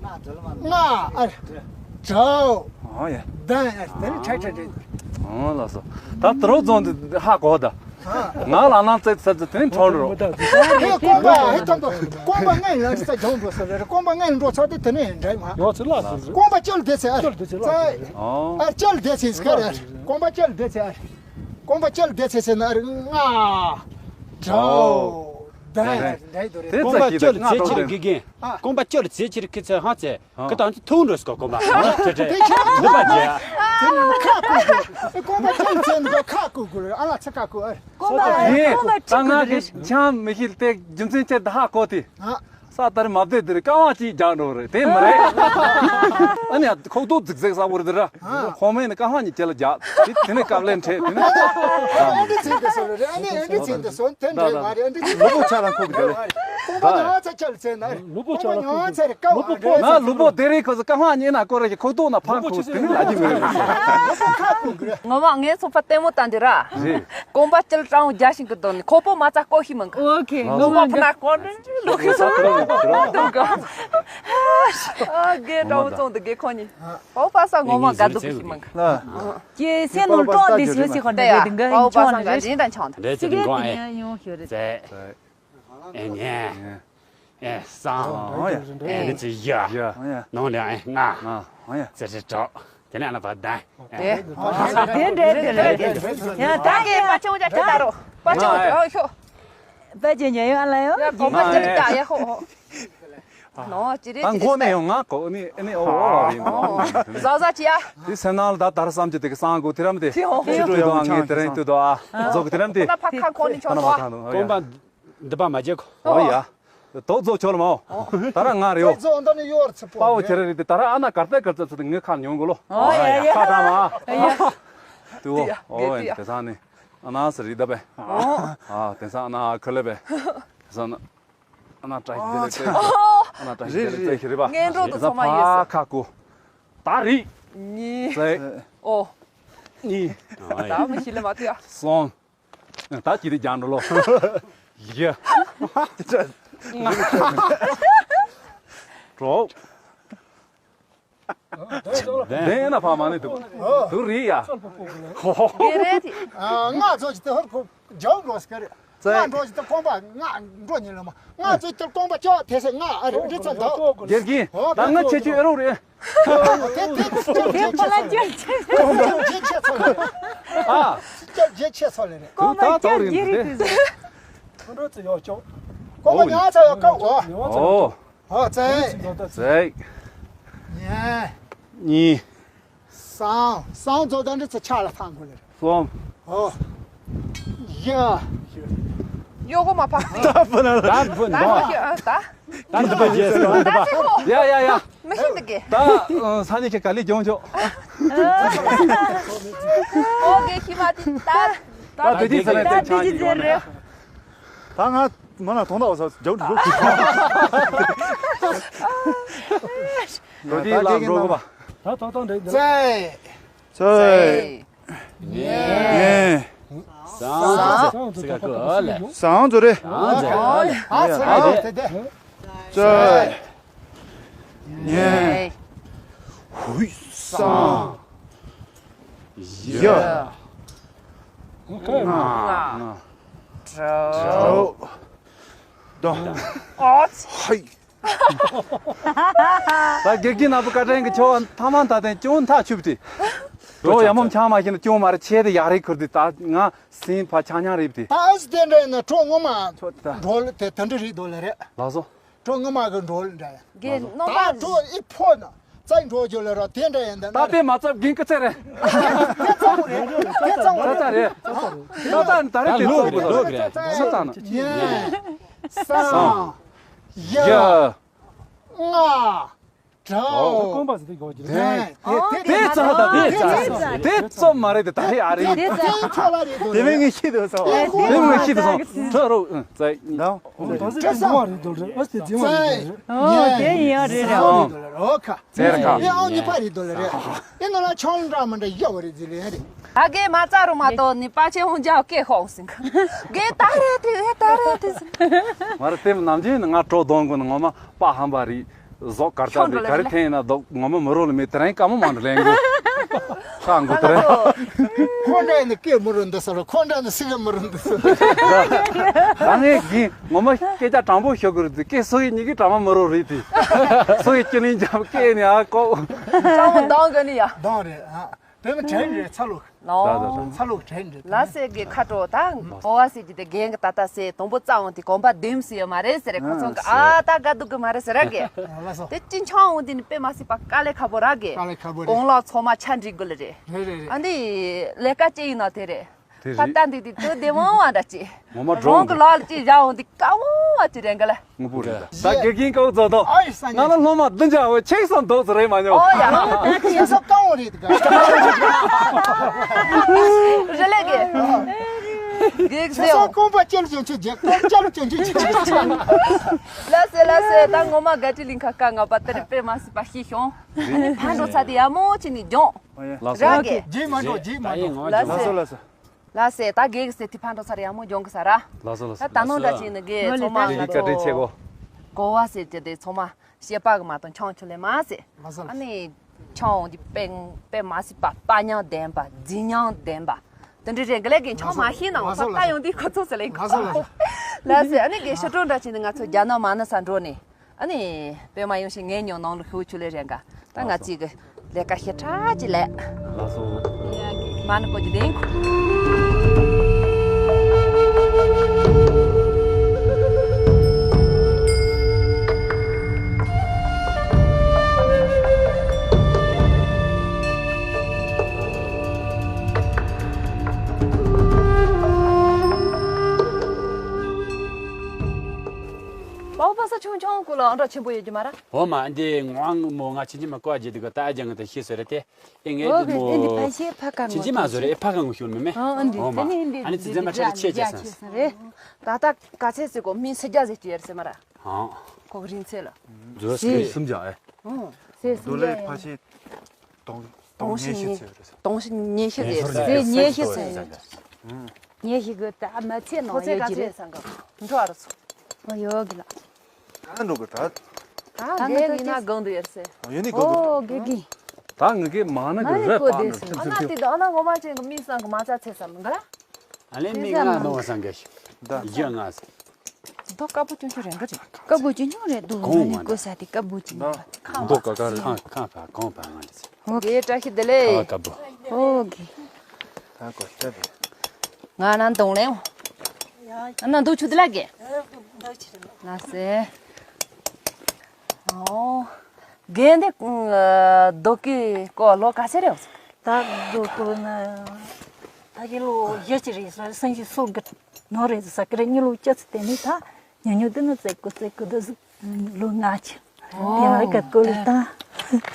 ང་། ཨ། དྲའོ། ཨ་ཡ། དན། ཨ་དེ་ནི་ཁྲ་ཁྲ་རེད། ཨ་ལགས་སོ། ད་དུ་རོ་རྫོང་འདི་ཧ་གོ་ད། ང་ལ་ནང་ཙེ་ཙེ་ཙེ་དེ་ནི་ཁྲོ་རོ། ཧེ་རྐང་པ་ཧེ་ཐོམ་པ་རྐང་པ་ལྔ་ལ་ཙེ་ཇོང་འགྲོ་ས་རེད། རྐང་པ་ལྔ་ལ་འགྲོ་ཚར་དུས་དེ་ནི་འདྲ་མ། ཡོ་ཚེ་ལ་ཟེར། རྐང་པ་ཅལ་དེ་ཚེ་ཨ། ཅལ་དེ་ཚེ་ཨ། ཨ་ཅལ་དེ་ཚེ་ཨ། རྐང་པ་ཅལ་དེ་ཚེ་ཨ། རྐང་པ་ཅལ་དེ་ཚེ་ཚེ་ན་ང་། དྲའོ། དན། དེ་རྐང་པ་ཅལ་ཚེ་ཕྱིར་དགེ་རྒན། རྐང་པ་ཅལ་ཚེ་ཕྱིར་ཁི་ཚེ་ཧ་ཚེ། ཁི་དང་ཚེ་ཐུག་འགྲོ་སྐོ་རྐང་པ། དེ་ཁྱེད་འདི་པ་རྒྱལ། དེ་ནི་ཁ་ཀུ་ཀུ། རྐང་པ་ཅལ་ཚེ་ནི་ཁ་ཀུ་ཀུ་ཨ་ལ་ཚེ་ཁ་ཀུ་ཨ། རྐང་པ་ད་ང་གི་ཆང་མི་ཤེས་ཏེ་རྒྱུ་མཚན་ཆེད་དུ་ཧ་གོ་དེ། ས་ལྟར་མ་བདེ་དེར་ཀ་བ་ཅིག་རྒྱག་འགྲོ་རེད་དེ་མ་རེད། ཨ་ནི་ཁོག་ཏོ་རྫིག་རྫིག་ས་བོར་དེ་ར། ཁོ་མོ་ནི་ཀ་བ་གཉིས་ཁྱེད་ལ་རྒྱག་དེ་དེ་ནས་ཀབ་ལེན་ཁྲེད་དེ་ནས། ཨ་འདི་ཚིག་དེ་སོ་རེད། ཨ་ནི་ཨ་འདི་ཚིག་དེ་སོ་དེ་འདྲ་མ་རེད། ཨ་འདི་ཚིག་ལུ་བོ་ཆ་ལ་ཁུག་དེ་རེད། ཁོ་མོ་ཉོ་ཚ་ཆ་ལ་ཚེ་ན་རེད། ཁོ་མོ་ཉོ་ཚ་རེད་ཀ་བ་རེད། ང་ལུ་བོ་དེ་རིང་ཁོ་ཚོ་ཀ་བ་གཉིས་ན་ཀོ་རེ་ཁོག་ཏོ་ན་ཕང་ཁུག་དེ་ནི་ལ་ཅི་མི་རེད། ངོ་མ་ངའི་ཚོགས་པ་ལྟད་མོ་བལྟ་འདི་ར། རེད། རྐང་པ་ཅལ་སྤྲང་བོ་རྒྱག་བཞིན་གི་དོན་ནི་ཁོ་པོ་མ་རྩ་ཀོ་ཤི་མང་གི། ཨོ་ཁེ། ལོ་ལོ་མ་མ་ཕུ་ན་ཀོ་ནི་ལོ་ཁེ་སོ་ལོ་མ་དུ་ག་ཨ་གེ་ཏྲའོ་ཙོང་དུ་གེ་ཁོ་ནི། ཨོ་པ་ས་ངོ་མ་ག་དུ་ཤི་མང་གི། ལ། ཀྱེ་སེ་ནོ་ཀྲོ་དེ་སེ་སེ་ཁོ་འདྲ་གེ་དེ་ག་ཨོ་པ་ས་ཡིན་ཆོང་ད་རེ། ཨོ་པ་ས་ང་རེ་འདྲ་ཆོང་ད། རེ་ཚེ་དེ་གོ་ཨེ། ཡོང་ཤོ་རེ། ཙེ། ཨེ་ཉེ། ཨེ་སང་། ཨེ་ནི་ཙི་ཡ། ནོང་ལེ་ཨེ་ང་། ཙི་ཙི་ཏོ། དེ་ནས་ཨ་ལ་བ་དན། དེ་འདྲ་དེ་འདྲ་ཡ་ད་གེ་པ་ཆུང་ཅག་ད་རོ། པ་ཆུང་ཨོ་ཤོ། པ་ཆུང་ཨོ་ཤོ། པ་ཆུང་ཉེ་ཡོད་ཨ་ལ་ཡོད། གོ་མ་ཅི་ལ་ཡ་ཧོ་ཧོ། ནོ་ཅི་རེད། ད་ཁོ་ནས་ཡོང་ང་གོ་ནི་ཨེ་ནི་ཨོ་ཨོ་ཡིན་ནོ། ཟ་ཟ་ཅི་ཡ། དེ་སེམས་ནང་ལ་ད་དར་བསམ་གྱི་དེ་གི་སང་གོ་དེ་རམ་དེ། ཁྱི་ཁྲོ་ཡོང་ངས་དེ་རིང་ལྟོས་དོ་ཨ། རྫོགས་གི་དེ་རམ་དེ། ཁོ་ན་ཕ་ཁ་ཁོ་ནི་ཆོག་ནོ། རྐང་པ་འདི་པ་མ་བརྗེད་གོ། ཨོ་ཡ། དོག་རྫོགས་ཆོག་ལ་མའོ། ད་ར་ང་རེའོ། དོག་རྫོགས་འདི་ནི་ཡོར་ཚི་པོ། པའོ་ཁྱེད་རེ་རེ་དེ་ད་ར་ཨ་ན་གར་ཏེ་གར་ཙ་ཚི་དེ་ངའི་ཁ་ཉོན་གོ་ལོ། ཨོ་ཡ་ཡ། ཁ་ད་མ། ཨ་ཡ། དུ་ཨོ། ཨོ་ཡ་དེ་ས་ནི། ཨ་ན་ས་རི་ད་པེ། ཨ་དེ་ས་ཨ་ན་ཁ་ལེ་པེ། དེ་ས་ན། ཨ་ན་ཏྲ་ཤི་དེ་ལེ་ཏྲ་ཤི། ཨ་ན་ཏྲ་ཤི་དེ་ལེ་ཏྲ་ཤི་རེ་པ། ངན་འགྲོ་དུ་ཚང་མ་ཡོད་ས། ཁ་ཀུ། ད་རི། གཉིས། ཙེ། ཨོ། གཉིས། ད་མི་ཤི་ལེ་མ་ཏི་ཡ། སོང་། ད་ཅི་དེ་རྒྱང་འགྲོ་ལོ། ཡ། ལྔ། དྲུག་བདེན་ན་ཕ་མ་ནི་འདུག་འདུག་རེད་ཡ། ཧོ་ཧོ། དེ་རེད་དེ། ང་ཚོ་ཅི་དེ་ཧོར་ཁོ་ཇོ་འགྲོ་སི་ཀ་རེད། ཙེ། ང་འགྲོ་ཅི་དེ་ཁོང་པ་ང་འགྲོ་ཉིན་ལ་མ་ང་ཚོ་ཅི་དེ་ཁོང་པ་ཅོག་དེ་སེ་ང་ཨ་རེ་འདྲི་ཚ་འདུག་དགེ་རྒན། ད་ང་ཁྱེད་ཆོས་ཨེ་རོགས་རེད། དེ་དེ་དེ་ཁོ་ལ་ཅོག་ཅེ་ཆེ་ཚོ་ལ་རེད། ཨ། ཅོག་ཅེ་ཆེ་ཚོ་ལ་རེད། ཁོང་པ་ཅོག་ཅེ་རེད་དེ། ཁོང་འགྲོ་ཙེ་ཡོག་ཅོག་ཁོང་པ་ཉ་ཚ་ཡོག་ཀ་འོ། ཨོ། ཨོ་ཙེ། ཙེ། ཉན། གཉིས། གསུམ། གསུམ་ཚོ་ད་འདྲི་ཚོ་ཆ་ལ་ཐང་དགོས་ལེ། གསུམ། ཨོ། བཞི། ཡོ་གོ་མ་ཕ། ད་བུ་ན་ད་བུ་ད་ན་ད་ད་ད་འདི་པ་རྗེས་སུ་འདི་པ། ཡ་ཡ་ཡ། མི་ཤེས་འདི་གི། ད་ས་ནི་ཁྱེད་ག་ལེ་གྱོང་ཆོག་ཨོ་གེ་ཤི་མ་ཏི་ད། ད་དེ་དུས་ས་ནི་ད་དེ་ཆ་ཅི་ཟེར་རེད། ད་ང་མ་ན་ཐོང་ད་འོ་ས་རྒྱབ་འགྲོ། རྡོ་རྗེ་ལ་འགྲོ་གོ་བ། ད་ཐོང་ཐོང་འདྲ་འདྲ། ཙེ། ཙེ། ཉེ། ཉེ། ཟང་ཟང་ཟང་ཟང་ཟང་ཟང་ཟང་ཟང་ཟང་ཟོ་རེ། ཟང་ཟོ་རེ། ཨ་ཙེ་ཨ་ཙེ་ཙེ། ཉེ། ཧུའི་ཟང་། ཡ། ང་། ང་། དྲུག་དྲུག་ད་ཨ་ཙེ། ཧའི། ད་དགེ་རྒན་ནག་པོ་བཀའ་དྲིན་གྱིས་ཁྱོད་ཐ་མ་ད་ཐེངས་ཅུང་ཐག་ཆོད་དེ། གྲོགས་ཡ་མོ་ཆང་མ་ཤེས་ན་ཅུང་མ་རེད་ཆེ་དེ་ཡག་རེད་ཁུར་དེ་ད་ང་སེམས་ཕ་ཆང་ཉང་རེད་དེ། ད་ཨ་ཙི་དེ་འདྲ་ཡིན་ན་གྲོགས་ངོ་མ་ཁྱོད་ད་འགྲོ་ལ་དེ་དེ་འདྲ་རེད་དོ་ལ་རེད། ལགས་སོ། གྲོགས་ངོ་མ་གི་འགྲོ་ལ་འདྲ་ཡ། དགེ་ནོ་ད་མ་གྲོགས་ཨི་ཕོ་ན་ཙའི་འགྲོ་རྒྱུ་ལ་རོ་དེ་འདྲ་ཡིན་ད་ད་ན་དེ་མ་ཚབ་རྒན་སྐུ་ཚེ་རེད། དེ་ཚང་རེད་དེ་ཚང་ད་ད་རེད། རེད། ད་ད་ད་རེད་དེ་ལོག་ཚོགས་རེད་ལོག་རེད། ས་ཚང་ན། ཉེ། གསུམ། བཞི། ལྔ། དྲུག་ཨོ་ཁོང་པ་ཟེར་དེ་གོ་གི་རེད། དེ་དེ་ཙ་ད་དེ་ཙ་དེ་ཙོ་མ་རེད་དེ་ད་རེད་ཨ་རེད། དེ་ཚོ་ལ་རེད་དེ་དེ་མིན་ངས་ཤི་དོ་ས་དེ་མིན་ངས་ཤི་དོ་སོང་ཁྲ་རོ་ཙ་ཡིན། ད་ཨོ་ད་ཟེར་དེ་མ་རེད་དོ་རེད། ཨོ་དེ་ཙི་མ་རེད་དོ་རེད། ཨོ་དེ་ཡིན་ཡང་རེད་རེད། ཨོ་ཁ་ཙེ་ར་ཁ་ཨེ་ཨོ་ཉི་པ་རེད་དོ་ལ་རེད། ཨེ་ནོ་ལ་ཆང་འདྲ་མི་འདྲ་ཡག་པོ་རེད་ཟེར་ལེ་རེད། ཨ་གེ་མ་ཙ་རུ་མ་གཏོགས་ནི་པ་ཆེ་ཧོང་ཇའོ་ཀེ་ཧོང་སིང་གེ་ད་རེད་དེ་ད་རེད་དེ་ཟེར། ང་ར་དེ་ནམ་རྒྱུན་ནི་ང་གྲོ་གདོང་གོ་ནི་ངོ་མ་པ་ཧམ་པ་རེད། ཟོག་གར་ལྟ་རེད་ག་རེ་འཐེན་ཡིན་ན་ཟོག་ངོ་མ་མི་རོ་ལ་མེད་དེ་རིང་དཀའ་མོ་མང་དུ་ལེན་གོ་ཧྲང་གོ་དེ་རེད། ཁོ་འདྲ་ཡིན་ན་སྐད་མི་རུང་འདི་ཟེར་རོ་ཁོ་འདྲ་ཡིན་ན་སི་གེ་མི་རུང་འདི་ཟེར། ད་ངས་གིན་ངོ་མ་སྐད་ཆ་དྲང་པོ་ཤོད་གི་རེད་དེ་སྐད་སོ་ཡི་ཉི་གི་དྲང་མ་མི་རོ་རེད་དེ། སོ་ཡི་ཅི་ལིན་ཅང་སྐད་ནི་ཨ་ཀོ། ཅང་མོ་འདང་གི་ནི་ཡ། འདང་རེད་ཨ། དེ་ནི་དྲན་རེད་ཚ་ལུག་ད་ད་ད། ཚ་ལུག་དྲན་རེད། ལ་སེ་གི་ཁ་དྲོ་ད་འོ་བ་སེ་གི་དེ་རྒན་གི་ད་ད་སེ་དང་པོ་རྩ་འོང་དེ་གོམ་པ་བདུན་སེ་ཡོད་མ་རེད་ཟེར་རེད་ཁོ་ཚོ་གི་ཨ་ད་དགའ་སྡུག་གི་མ་རེད་ཟེར་ར་གི། ལ་སོ། དེ་ཅི་འཆང་འོང་དེ་ནི་དཔེ་མ་སྲིད་པ་དཀའ་ལས་ཁག་པོ་ར་གི། དཀའ་ལས་ཁག་པོ་རེད། གོང་ལ་ཚོ་མ་ཆ་འགྲིག་དགོས་ལ་རེད། རེད་རེད་རེད། ཨ་འདི་ལས་ཀ་ཅི་ཡིན་ན་དེ་རེད། དེ་ད་རེད། ལྟ་འདི་དེ་དུ་བདེ་མོ་བ་འདྲ་ཅི། ངོ་མ་རང་གི་ལག་ལ་ཅི་བཞག་འོང་དེ་དཀའ་མོ་བ་ཅི་རེད་ག་ལ། དངོས་པོ་རེད་ད། ད་དགེ་རྒན་ཀའུ་ཛོ་དོ། ཨའི་ས་ང་ལ་ཉིན་སློབ་མ་བདུན་བརྒྱ་འོ་ཆེག་སོང་འདུག་ཟེར་རེད་མ་མྱོང་། ཨོ་ཡ། ད་ཁྱེད་ཚོ་ཀའུ་རེད་ད། རེད་ལེ་གི། གེག་ཁྱེད་ཚོ་ཟེའོ། ཀོང་པ་ཅལ་ཅན་ཆུ་རྒྱག་ཀོང་ཅལ་ཅན་ཆུ་ཆུ་ཆུ་ཆུ། ལ་སེ་ལ་སེ་ད་ངོ་མ་ག་ཏི་ལིང་ཁ་ཀ་ང་པ་ཏི་རི་པེ་མ་སི་པ་ཤི་ཤོང་། ཨ་ནི་ཕན་འགྲོ་ཚ་དེ་ཡ་མོ་ཅི་ནི་ལྗོང་། ལགས་སོ། ར་གི། རྗེས་མ་འགྲོ་རྗེས་མ་འགྲོ། ལགས་སོ། ལགས་སོ་ལགས་སོ། ལ་སེ་ད་གེག་སེ་ཏི་ཕན་འགྲོ་ཚ་རེ་ཡ་མོ་ལྗོང་གི་ས་ར། ལགས་སོ་ལགས་ད་སོ། ད་ནོ་འདྲ་ཅི་ནི་གེ་ཚོ་མ་ང་ཚོ་ག་དྲིན་ཆེ་གོ། གོ་བ་སེ་ཅི་དེ་ཚོ་མ། བཤད་པ་གི་མ་གཏོང་ཆང་ཆུ་ལེ་མ་ཟེར། ལགས་སོ་ལགས་སོ། ཨ་ནི་ཆང་འོང་གི་དཔེ་དཔེ་མ་སྲིད་པ་དཔའ་མྱང་ལྡན་པ་རྫིག་མྱང་ལྡན་པ། དེ་འདྲ་རེད་གི་ལས་ཀྱི་ཆང་མ་ཤེས་ན་ལགས་སོ་ལགས་སོ། ད་ཡོང་དུས་ཁོ་ཚོ་ཟེར་ལེ་ལགས་སོ་ལགས་སོ། ལགས་སེ་ཨ་ནི་གི་ཤོ་ཀྲོང་འདྲ་ཅི་ནི་ང་ཚོ་རྒྱ་ནག་མ་ནི་ས་འགྲོ་ནི། ཨ་ནི་དཔེ་མ་ཡོང་ཞིག་ངའི་ཉོ་ནང་ལ་ཤུ་ཆུ་ལེ་རེད་ག་ད་ང་ལགས་སོ། ཅིག་གི་ལས་ཀ་ཞེ་དྲག་ཅིག་ལས། ལགས་སོ། མ་ནི་ཀོ་ཅི་དེང་། པའོ་པ་ས་ཆུང་ཆུང་ཀུ་ལ་ཨང་གྲངས་ཆེན་པོ་ཡོད་ཀྱི་མ་ར། འོ་མ་འདི་ངོ་མོ་ང་ཆིན་ཆིན་མ་ཀོ་ཨ་ཇེ་དི་ག་ད་ཨ་ཇང་ད་ཤི་སོ་རེད་དེ། ཨེ་ངས་འོ་འདི་གི་མོ། ཨེ་འདི་ཕ་ཤེ་ཕ་ཀ་ཆིན་ཆིན་མ་ཟོ་རེད་ཨེ་ཕ་ཀ་ངོ་ཤུར་མེ་མེ། ཨ་ཨ་འདི་འོ་མ་ཨ་ནི་འདི་ཨ་ནི་ཙི་ཙི་མ་ཆ་ཆེ་ཆེ་སང་། རེད། ད་ད་ག་ཚེ་ཙི་གོ་མི་སེ་རྒྱ་ཟེ་ཅི་ཡར་སེ་མ་ར། ཧང་། ཁོ་གི་རིན་ཚེ་ལ། ཟོ་སི་སུམ་ཇ་ཨེ། ཨོ། སེ་སུམ་ཇ་ཡ། ཕ་ཤེ། དོང་དོང་ཉེ་ཤེ་ཚེ་རེད། དོང་ཤེ་ཉེ་ཤེ་ཟེར་སེ་ཉེ་ཤེ་ཚེ། ཉེ་ཤེ་གི་ད་མ་ཚེ་ནང་ཡོད་ཀྱི་རེད། འགྲོ་ཨ་ར་ཚོ། ཨ་ཡོད་གི་ལ། ད་འགྲོ་གི་ད། ད་འགྲོ་གི་ན་གང་དུ་ཡར་སེ། ཡོད་ནི་གང་དུ། ཨོ་གི་གི། ད་ངི་གི་མ་ན་གི་རེད་པ་ན་ཚིམ་ཚིམ་ཚིམ། ཨ་ན་ཏི་ད་ཨ་ན་ངོ་མ་ཅན་གི་མི་སང་གི་མ་ཚ་ཚེ་སམ་ག་ལ། ཨ་ལེ་མི་ང་ནོ་སང་གི་ཤི། ད་ཡ་ང་སེ། ད་དཀར་པོ་ཆུང་ཆུང་རེ་འགའ་རེད། དཀར་པོ་ཆུང་ཆུང་རེད་འདུག་གོང་ང་ནི་བ་ཀོ་ས་དེ་དཀར་པོ་ཆུང་ཆུང་རེད། ཁང་པ་ཁང་པ་གང་རེད། ཨོ་གེ་བཀྲ་ཤིས་བདེ་ལེགས། ཁང་པ་དཀར་པོ། ཨོ་གེ། ད་གོ་ཤ་རེད། ང་ན་འདོང་ལེ། ཨ་ན་འདུག་ཆུ་དེ་ལ་གེ། ང་སེ། ཨོ། རྒན་འདི་རྡོ་སྐུའི་སྐོར་ལོ་ག་ཚད་རེད། ད་རྡོ་སྐུ་ན་ད་གི་ལོ་བཞི་ཅིག་རེད་ཟེར། སེམས་ཤིང་སོ་གི་ནོར་རེད་ཟེར་གི་རེད། གཉིས་ལོ་བཅུ་ཚོད་དེ་ནས་ད་ཉུང་ཉུང་དེ་ནས་བཙལ་དགོས་བཙལ་དགོས་འདུག་ཟེར། ལོ་ལྔ་ཅིག་དེ་ལ་ག་སྐོར་ལ་ད།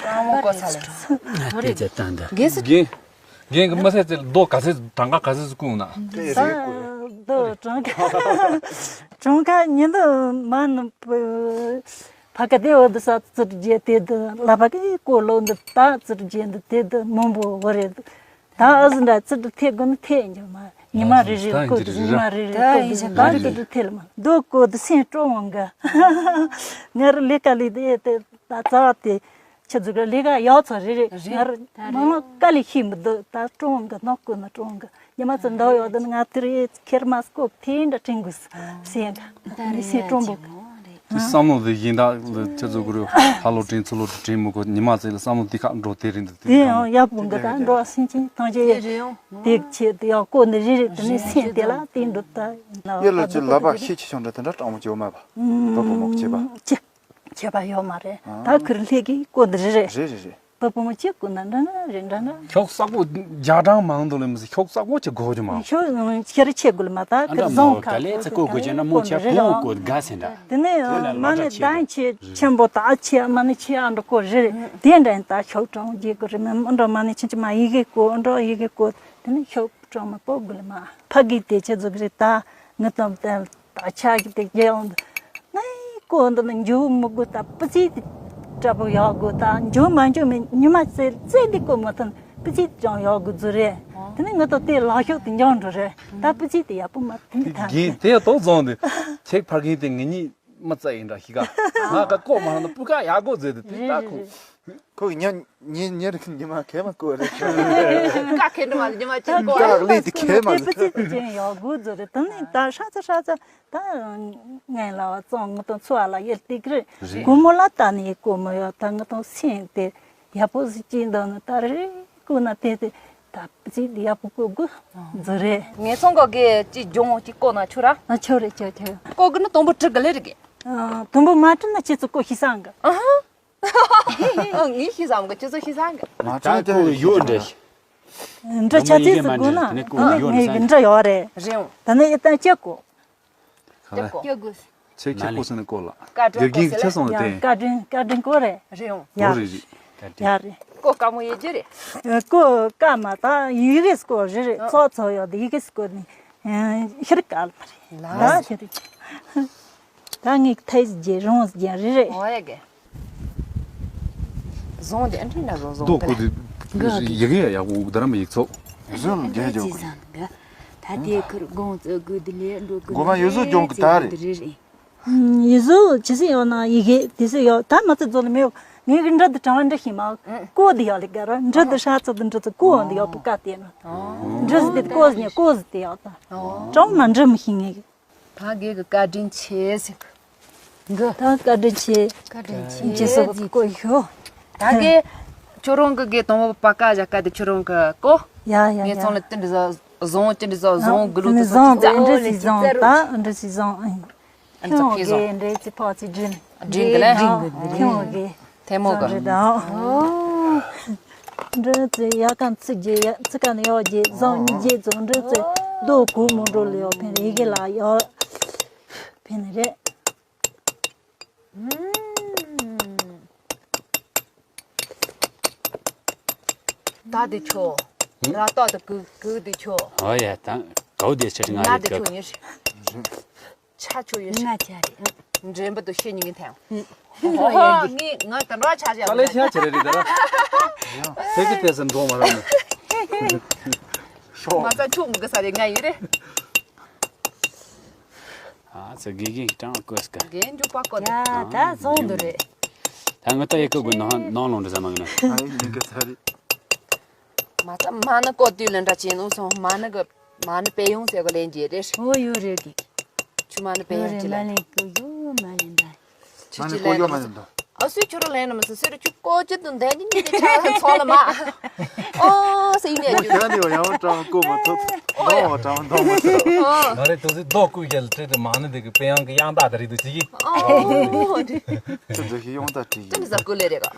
དྲང་མོ་གོ་ས་ལ། དེ་ཚད་ད་འདི། རྒན་རྒན་གི་མི་ཚེ་ཚེ་རྡོ་ག་ཚད་གྲངས་ཀ་ག་ཚད་བརྐུས་ན། ད་རྡོ་གྲངས་ཀ་གྲངས་ཀ་ཉིན་དུ་མ་ནུབ། ཕ་གི་དེ་འོ་དུ་ས་ཙིར་རྒྱས་དེ་དུ་ལ་ཕ་གི་ཀོ་ལོ་འདི་ད་ཙིར་རྒྱས་འདི་དེ་དུ་མང་པོ་འོ་རེད། ད་ཨ་ཟི་འདྲ་ཙིར་དུ་ཐེ་དགོ་ནི་ཐེ་འཇོ་མ་ཉི་མ་རེ་རེ་ཀོ་དུ་ཉི་མ་རེ་རེ་ཀོ་དུ་ད་ཙིར་དུ་ཐེ་ལ་མ་རྡོ་ཀོ་དུ་སེམས་སྤྲོ་འོང་གི། ང་རུ་ལས་ཀ་ལས་དེ་དེ་ད་ཙ་བ་དེ་ཁྱེད་ཚོ་གི་ལས་ཀ་ཡག་ཚོ་རེ་རེ་ང་རུ་མང་མང་དཀའ་ལས་ཤེས་མི་འདུག་ད་སྤྲོ་འོང་གི་ནང་ཀོ་ན་སྤྲོ་འོང་གི། ཉི་མ་ཚོ་འདུག་ཡོད་དུ་ང་དེ་རེད་ཁེར་མ་སྐོབ་དེ་འདྲ་དྲན་དགོས་སེམས་ག་ནི་སེམས་སྤྲོ་འབུག་དེ་བསམ་བློ་དེ་ཡིན་ད་ལ་ཁྱེད་ཚོ་གུ་རུ་ཧ་ལོ་དྲན་ཚུ་ལོ་དྲན་མི་དགོས། ཉི་མ་ཚེ་ལ་བསམ་བློ་དེ་ཁ་འགྲོ་དེ་རིང་དུ་དེ་ཡང་ཡག་པོ་འགི་ད་འགྲོ་སེམས་ཅན་ཐང་ཆེ་དེ་ཆེ་དེ་ཡག་ཀོ་ནི་རེ་རེ་དེ་ནི་སེམས་དེ་ལ་དེ་འགྲོ་ད་ཡེ་ལོ་ཅི་ལ་པ་ཤེས་ཆེ་ཆུང་འདྲ་དེ་འདྲ་དྲང་མོ་བྱེད་མ་པ་བ་བུ་མོ་བྱེད་པ། ཁྱད་པར་ཡོད་མ་རེད། ད་ཁུར་ལྷས་ཀྱི་ཀོ་འདི་རེད་རེད། རེད་རེད་རེད། བུ་བུ་མོ་གཅིག་ཀོ་ན་འདྲ་འདྲ་རེད་འདྲ་འདྲ། ཁྱོད་ས་གོ་རྒྱ་གྲམ་མང་དུ་ལས་མི་སྲིད། ཁྱོད་ས་གོ་ཆེ་གོ་རྒྱུ་མང་། ཁྱོད་ཁྱེར་ཆེ་དགོས་མ་ད་ཁུར་བཟང་ཁ་ག་ལས་ཚ་ཀོ་གོ་ཅེ་ན་མོ་ཆེ་བུ་ཀོ་དགའ་ཟེར་འདྲ། དེ་ནས་མ་ནི་ད་ཆེ་ཆེན་པོ་ད་ཆེ་མ་ནི་ཆེ་ཨ་འདྲ་ཀོ་རེད། དེ་འདྲ་ད་ཁྱོད་གྲོང་རྒྱས་གོ་རེད་མ་འདྲ་མ་ནི་ཆེན་ཆེ་མ་ཡི་གེ་ཀོ་འདྲ་ཡི་གེ་ཀོ་དེ་ནས་ཁྱོད་གྲོང་མ་པོ་དགོས་མ་ཕ་གི་དེ་ཆེ་ཟུག་རེད་ད་ངི་དང་དེ། ད་ཆ་གི་དེ་རྒྱལ་ཡོང་དུ། ངའི་ཀོ་འདི་ནི་འཇུ་མི་དགོས་ད་སྤུ་ཙི་དེ་འདྲ་པོ་ཡག་དགོས་ད་འཇུ་མ་འཇུ་མི་ཉི་མ་ཙེ་ཙེ་འདི་ཀོ་མ་ཐོན་སྤུ་ཙི་ཅང་ཡག་དགོས་ཟུ་རེད། དེ་ནི་ངི་ཏོ་དེ་ལག་ཤོག་དེ་འཇང་འགྲོ་རེད་ད་སྤུ་ཙི་དེ་ཡག་པོ་མ་ཐོན་ཐ། རྒན་དེ་ཡ་ཏོག་རྫོང་དེ་ཁྱེད་ཕར་རྒན་དེ་ངེད་གཉིས་མི་ཙ་ཡིན་འདྲ་ཤི་ག་ང་ག་ཀོ་མ་ཧང་ན་སྤུ་ཀ་ཡག་དགོས་ཟེར་དེ་དེ་ད་ཁོ། ཁོ་གི་ཉ་ཉི་ཉི་རིག་ཉི་མ་ཁེ་མ་ཀོ་རེད། ཀ་ཁེ་འགྲོ་མ་ཉི་མ་ཅི་ཀོ་ཀ་ལི་དེ་ཁེ་མ་ཟེར། སྤུ་ཙི་དེ་ཅན་ཡག་དགོས་ཟུ་རེད་དེ་ནི་ད་ཧྲ་ཙ་ཧྲ་ཙ། ད་ངན་ལ་བ་བཙོང་ངུ་དང་ཚོ་བ་ལ་ཡེ་ཏིག་རེད། རེད། སྒོ་མོ་ལ་ད་ནི་ཡེ་ཀོ་མོ་ཡོད་ད་ངུ་དང་སེང་དེ་ཡག་པོ་ཟིག་ཅིག་འདོན་ནི་ད་རེ་ཀོ་ན་དེ་དེ་ད་ཅིག་ཡག་པོ་ཀོ་དགོས་ཟེར་རེད། ངས་ཚོང་ག་གི་ཅིག་ལྗོང་ཅིག་ཀོ་ན་ཆུ་ར། ཨ་ཆོ་རེད་ཆོ་ཆོ། ཀོ་གི་ནི་དུམ་བུ་དྲུག་གི་ལེ་རེད་གི། ཨ་དུམ་བུ་མ་དྲུག་ན་ཁྱེད་ཚོ་ཀོ་ཤི་སང་གི། ཨ་ཧ། ཨ་ངས་ཤི་སང་གི་ཁྱེད་ཚོ་ཤི་སང་གི། མ་ད་ཁོ་ཡོད་འདྲ་ཞིག་འདྲ་ཆ་ཚིག་ཟིག་དགོས་ན་ཨ་ངས་འདྲ་ཡོད་རེད། རེད་འོང་། ད་ནི་ཨེ་ད་ཅེ་ཀོ། ཁ་ལེ། ཡོད་དགོས། ཁྱེད་ཁྱེད་ཀོ་སེ་ནི་ཀོ་ལ། བཀའ་དྲིན་དགེ་རྒན་ཀོ་སེ་ཁྱེད་སོང་ལ་ཡ་བརྟེན། བཀའ་དྲིན་བཀའ་དྲིན་ཀོ་རེད། རེད་འོང་། ཡ་ཀོ་རེད་རེད། ཡ་རེད། ཀོ་དཀའ་མོ་ཡེ་རྒྱུ་རེད། ཀོ་དཀའ་མ་ད་ཡི་གེ་སྐོར་རེད་རེད། ཨ་ཚོགས་ཚོགས་ཡོད་དེ་ཡི་གེ་སྐོར་ནི་ཤེར་དཀའ་ལ་མ་རེད། ལ་ད་ཤེར་རེད། ད་ངས་ཐེ་རྒྱ་རོང་རྒྱ་རེད་རེད། འོ་ཡ་གེ། བཟུང་དེ་འདྲི་ན་བཟུང་བཟུང་རྡོ་ཁུ་དེ་ཡི་གེ་ཡག་པོ་དར་མ་ཡིག་ཚོགས། བཟུང་རྒྱ་ཇོ་གི། ད་དེ་ཁུར་དགོང་ཚོ་དགོས་དེ་ལས་འགྲོ་གི། མགོ་མ་ཡོད་བཟོ་སྦྱོང་གི་ད་རེད། རེད་རེད། ཡི་བཟོ་ཇི་སྲིད་ཡོད་ན་ཡི་གེ་དེ་སྲིད་ཡོད་ད་མ་ཚད་རྫོགས་ནི་མེད། ངའི་གི་འདྲ་དུ་དྲང་བ་འདྲ་ཞིག་མ་ཀོ་དེ་ཡག་ལེ་ག་ར་འདྲ་དུ་ཧྲ་ཚོ་དུ་འདྲ་དུ་ཀོ་འོང་དུ་ཡག་པོ་ཀ་དེ་ན་འདྲ་ཟི་དེ་ཀོ་ཟི་ནས་ཀོ་ཟི་དེ་ཡག་ད་གྲོང་མ་འདྲ་མི་ཤེས་ངའི་གི། ད་གེ་གི་བཀའ་དྲིན་ཆེ་ཟེར་གི། ད་བཀའ་དྲིན་ཆེ། བཀའ་དྲིན་ཆེ། ཇེ་སོ་ཀོ་ཤོ། ད་གེ་ཁྱོད་རང་གི་གེ་དང་པོ་པ་ཀ་བཞག་ཀ་དེ་ཁྱོད་རང་གི་ཀོ། ཡ་ཡ་ངས་ཡ། ཚོང་ལ་ཏི་འདྲི་ཟ་བཟང་ཏི་འདྲི་ཟ་བཟང་གི་ལུགས་དུ་བཟང་ཏི་འདྲི་ཟ་བཟང་ད་འདྲི་ཟི་བཟང་ཨ། ཁྱོད་གེ་འདྲི་ཙི་ཕ་ཙི་དྲིན་དྲིན་གི་ལན་ཁྱོད་གེ། ཐལ་མོ་གི། འདྲི་ཙི་ཡ་ཀན་ཚིག་རྗེ་ཡ་ཚིག་ཀན་ཡོ་རྗེ་བཟང་ཉི་རྗེ་ཙོ་འདྲི་ཙི་རྡོ་གུ་མོ་འགྲོ་ལ་ཡོ་ཕན་རེ་གེ་ལ་ཡོ་ཕན་རེ། ད་དེ་ཆོ། ང་ཏོ་དེ་གུ་གུ་དེ་ཆོ། ཨོ་ཡ་ད་གའུ་དེ་ཆ་ང་ང་རེད་དེ་ཆོ་ག་ཉེ་ཤི། ཆ་ཆོ་ཡོད་ཤི། ང་ཆ་རེད། འདྲེན་པ་དུ་ཤེས་ཉིན་གི་ཐལ། ཨོ་ཧོ་ཧོ་ངས་ང་ག་འདྲ་ཆ་ཆ་ག་ལེ་ཆ་ཆ་རེད་རེད་ད་ར། ཧེ་གི་དེ་སེམས་འགྲོ་མ་རང་ནི། ཤོ། མ་ས་ཆོ་མི་གི་ས་རེད་ང་ཡིན་རེད། ཨ་ཙི་དགེ་རྒན་གྱི་གྲངས་བཀོད་སྐད། རྒན་འཇུག་པ་བཀོད་དེ། ཡ་ད་བཟང་འདུག་རེད། ད་ངི་ད་ཡི་གེ་དགོས་ནང་ནང་ལོང་འདྲ་ཟ་མ་གི་ན། ཨ་ཡིན་གི་ཚ་རེད། མ་ད་མ་ནི་བཀོད་དུས་ལ་འདྲ་བྱས་ནོ་སོང་མ་ནི་གི་མ་ནི་པེ་ཡོང་ཟེར་གི་ལན་རྒྱས་རེད། ཨོ་ཡོད་རེད་གི། ཆུ་མ་ནི་པེ་ཡོང་ཅི་ལན། མ་ལན་གི་ཡོད་མ་ལན་འདྲ། ཆུ་ཅི་ལན་ནི་མ་ཟེར། ཨ་སུས་ཁྱོད་རང་ལན་ནི་མ་ཟེར་སུས་ར་ཆུ་ཀོ་ཅི་དུ་འདན་ནི་ཉི་དེ་ཆ་ཚོང་ལ་མ། ཨོ་སེ། ཡིན་ནས་ཁྱེད་རང་འདི་བ་ཡང་བཀྲ་མ་བཀོད་མ་ཐུབ། འདོགས་བ་བཀྲ་མ་འདོགས་མ་ཐུབ། ཨོ། ང་རེ་ཏོག་ཙི་རྡོ་བརྐོས་རྒྱལ་སྤྲད་དུ་མ་ནི་འདི་གི་དཔེ་ཡང་གི་ཡང་དག་ད་རེད་དུ་ཅི་གི། ཨོ། ཁྱེད་ཚོ་ཞིག་ཡོང་ད་དྲི་ཡིན། ཅི་འདྲ་ཟ་བཀོད་ལེ་རེད་ག།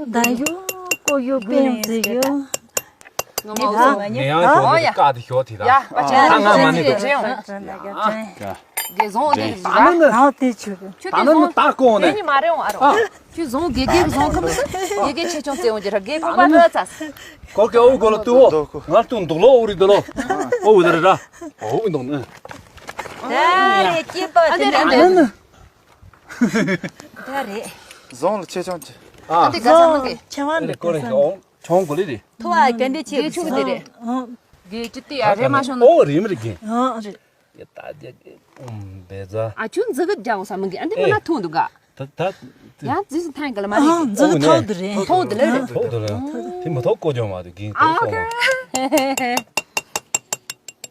ད་ཡོ་ཀོ་ཡོ་པེན་ཟེར་ཡོ། ངས་ཡང་ཞོག་ནས་བཀག་དེ་ཞོག་དེ་དང་། ད་ང་མ་ནི་ག་ཅན་ཡང་། དགེ་བཟང་དེ་ར། ད་ནི་ནི་ད་གོང་ནས། ཁྱོད་དེ་བཟང་། ད་གོང་ནས། ངས་མ་རེད་འོང་ཨ་རོ། ཁྱོད་བཟང་དགེ་རྒན་བཟང་ཁམས་སུ། དགེ་རྒན་ཆེ་ཆུང་བརྩེ་འོང་རྒྱུ་ར་དགེ་རྒན་པ་འདྲ་ཚ། གོ་སྐལ་འོ་གོ་ལ་ཏུ་འོ། ང་ཏུ་འདུག་ལོ་འོ་རི་འདུག་ལོ། འོ་འོ་ད་རེད་ར། འོ་འོ་འདུག་ནི། ད་རེད་སྐྱེས་པ་དེ་ནས་འདུག་ད་རེད། བཟང་ལ་ཆེ་ཆུང་ཆེ། ཨ། དེ་ག་ས་མ་གི། ཆེ་བ་འདི་ག་ས། ཆུང་གོ་ལི་རེད། ཐོ་བ་གན་འདི་ཆེ་གི་ཆུ་གི་དེ་རེད། གི་ཅི་ཏི་ཡ་རེ་མ་ཤོང་ནོ། ཨོ་རེ་མི་རེད་གི། ཨ་རེད། ཡ་ད་རྒྱ་གི་ཨུམ་བེ་ཛ། ཨ་ཆུ་འཛི་གི་རྒྱ་འོ་ས་མི་གི་ཨ་འདི་མི་ན་ཐུང་འདུག་ག། ད་ད། ཡ་འཛི་སི་ཐང་གི་ལ་མ་རེད་གི། འཛི་གི་ཐོག་འདི་རེད། ཐོག་འདི་ལ་རེད། ཐོག་འདི་རེད། དེ་མི་ཐོག་གོ་ཇོ་མ་དུ་གི་ཨ་ཐོག་གོ་མ།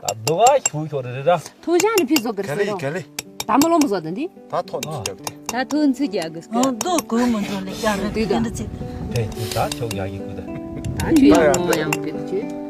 ད་འདུག་ག་ཞུ་ཞོ་རེ་རེ་ར། ཐུང་ཞག་ནི་ཕི་བཟོ་གི་རེད་ཟེར་རོ། ག་ལེ་ག་ལེ། ད་མ་ལོ་མ་བཟོ་དང་འདི། ད་ཐོག་འདི་རྒྱབ་དེ། ད་ཐུང་ཚུ་རྒྱག་གི་སྐད། ཨོ་རྡོ་གོ་མ་འགྲོ་ལེ་རྒྱག་རེད་དེ་འདི་ཚིག་དེ་དེ་ད་ཆོག་ཡག་གི་གུ་ད། ད་ཆུ་ཡག་མོ་ཡག་གི་ཆུ།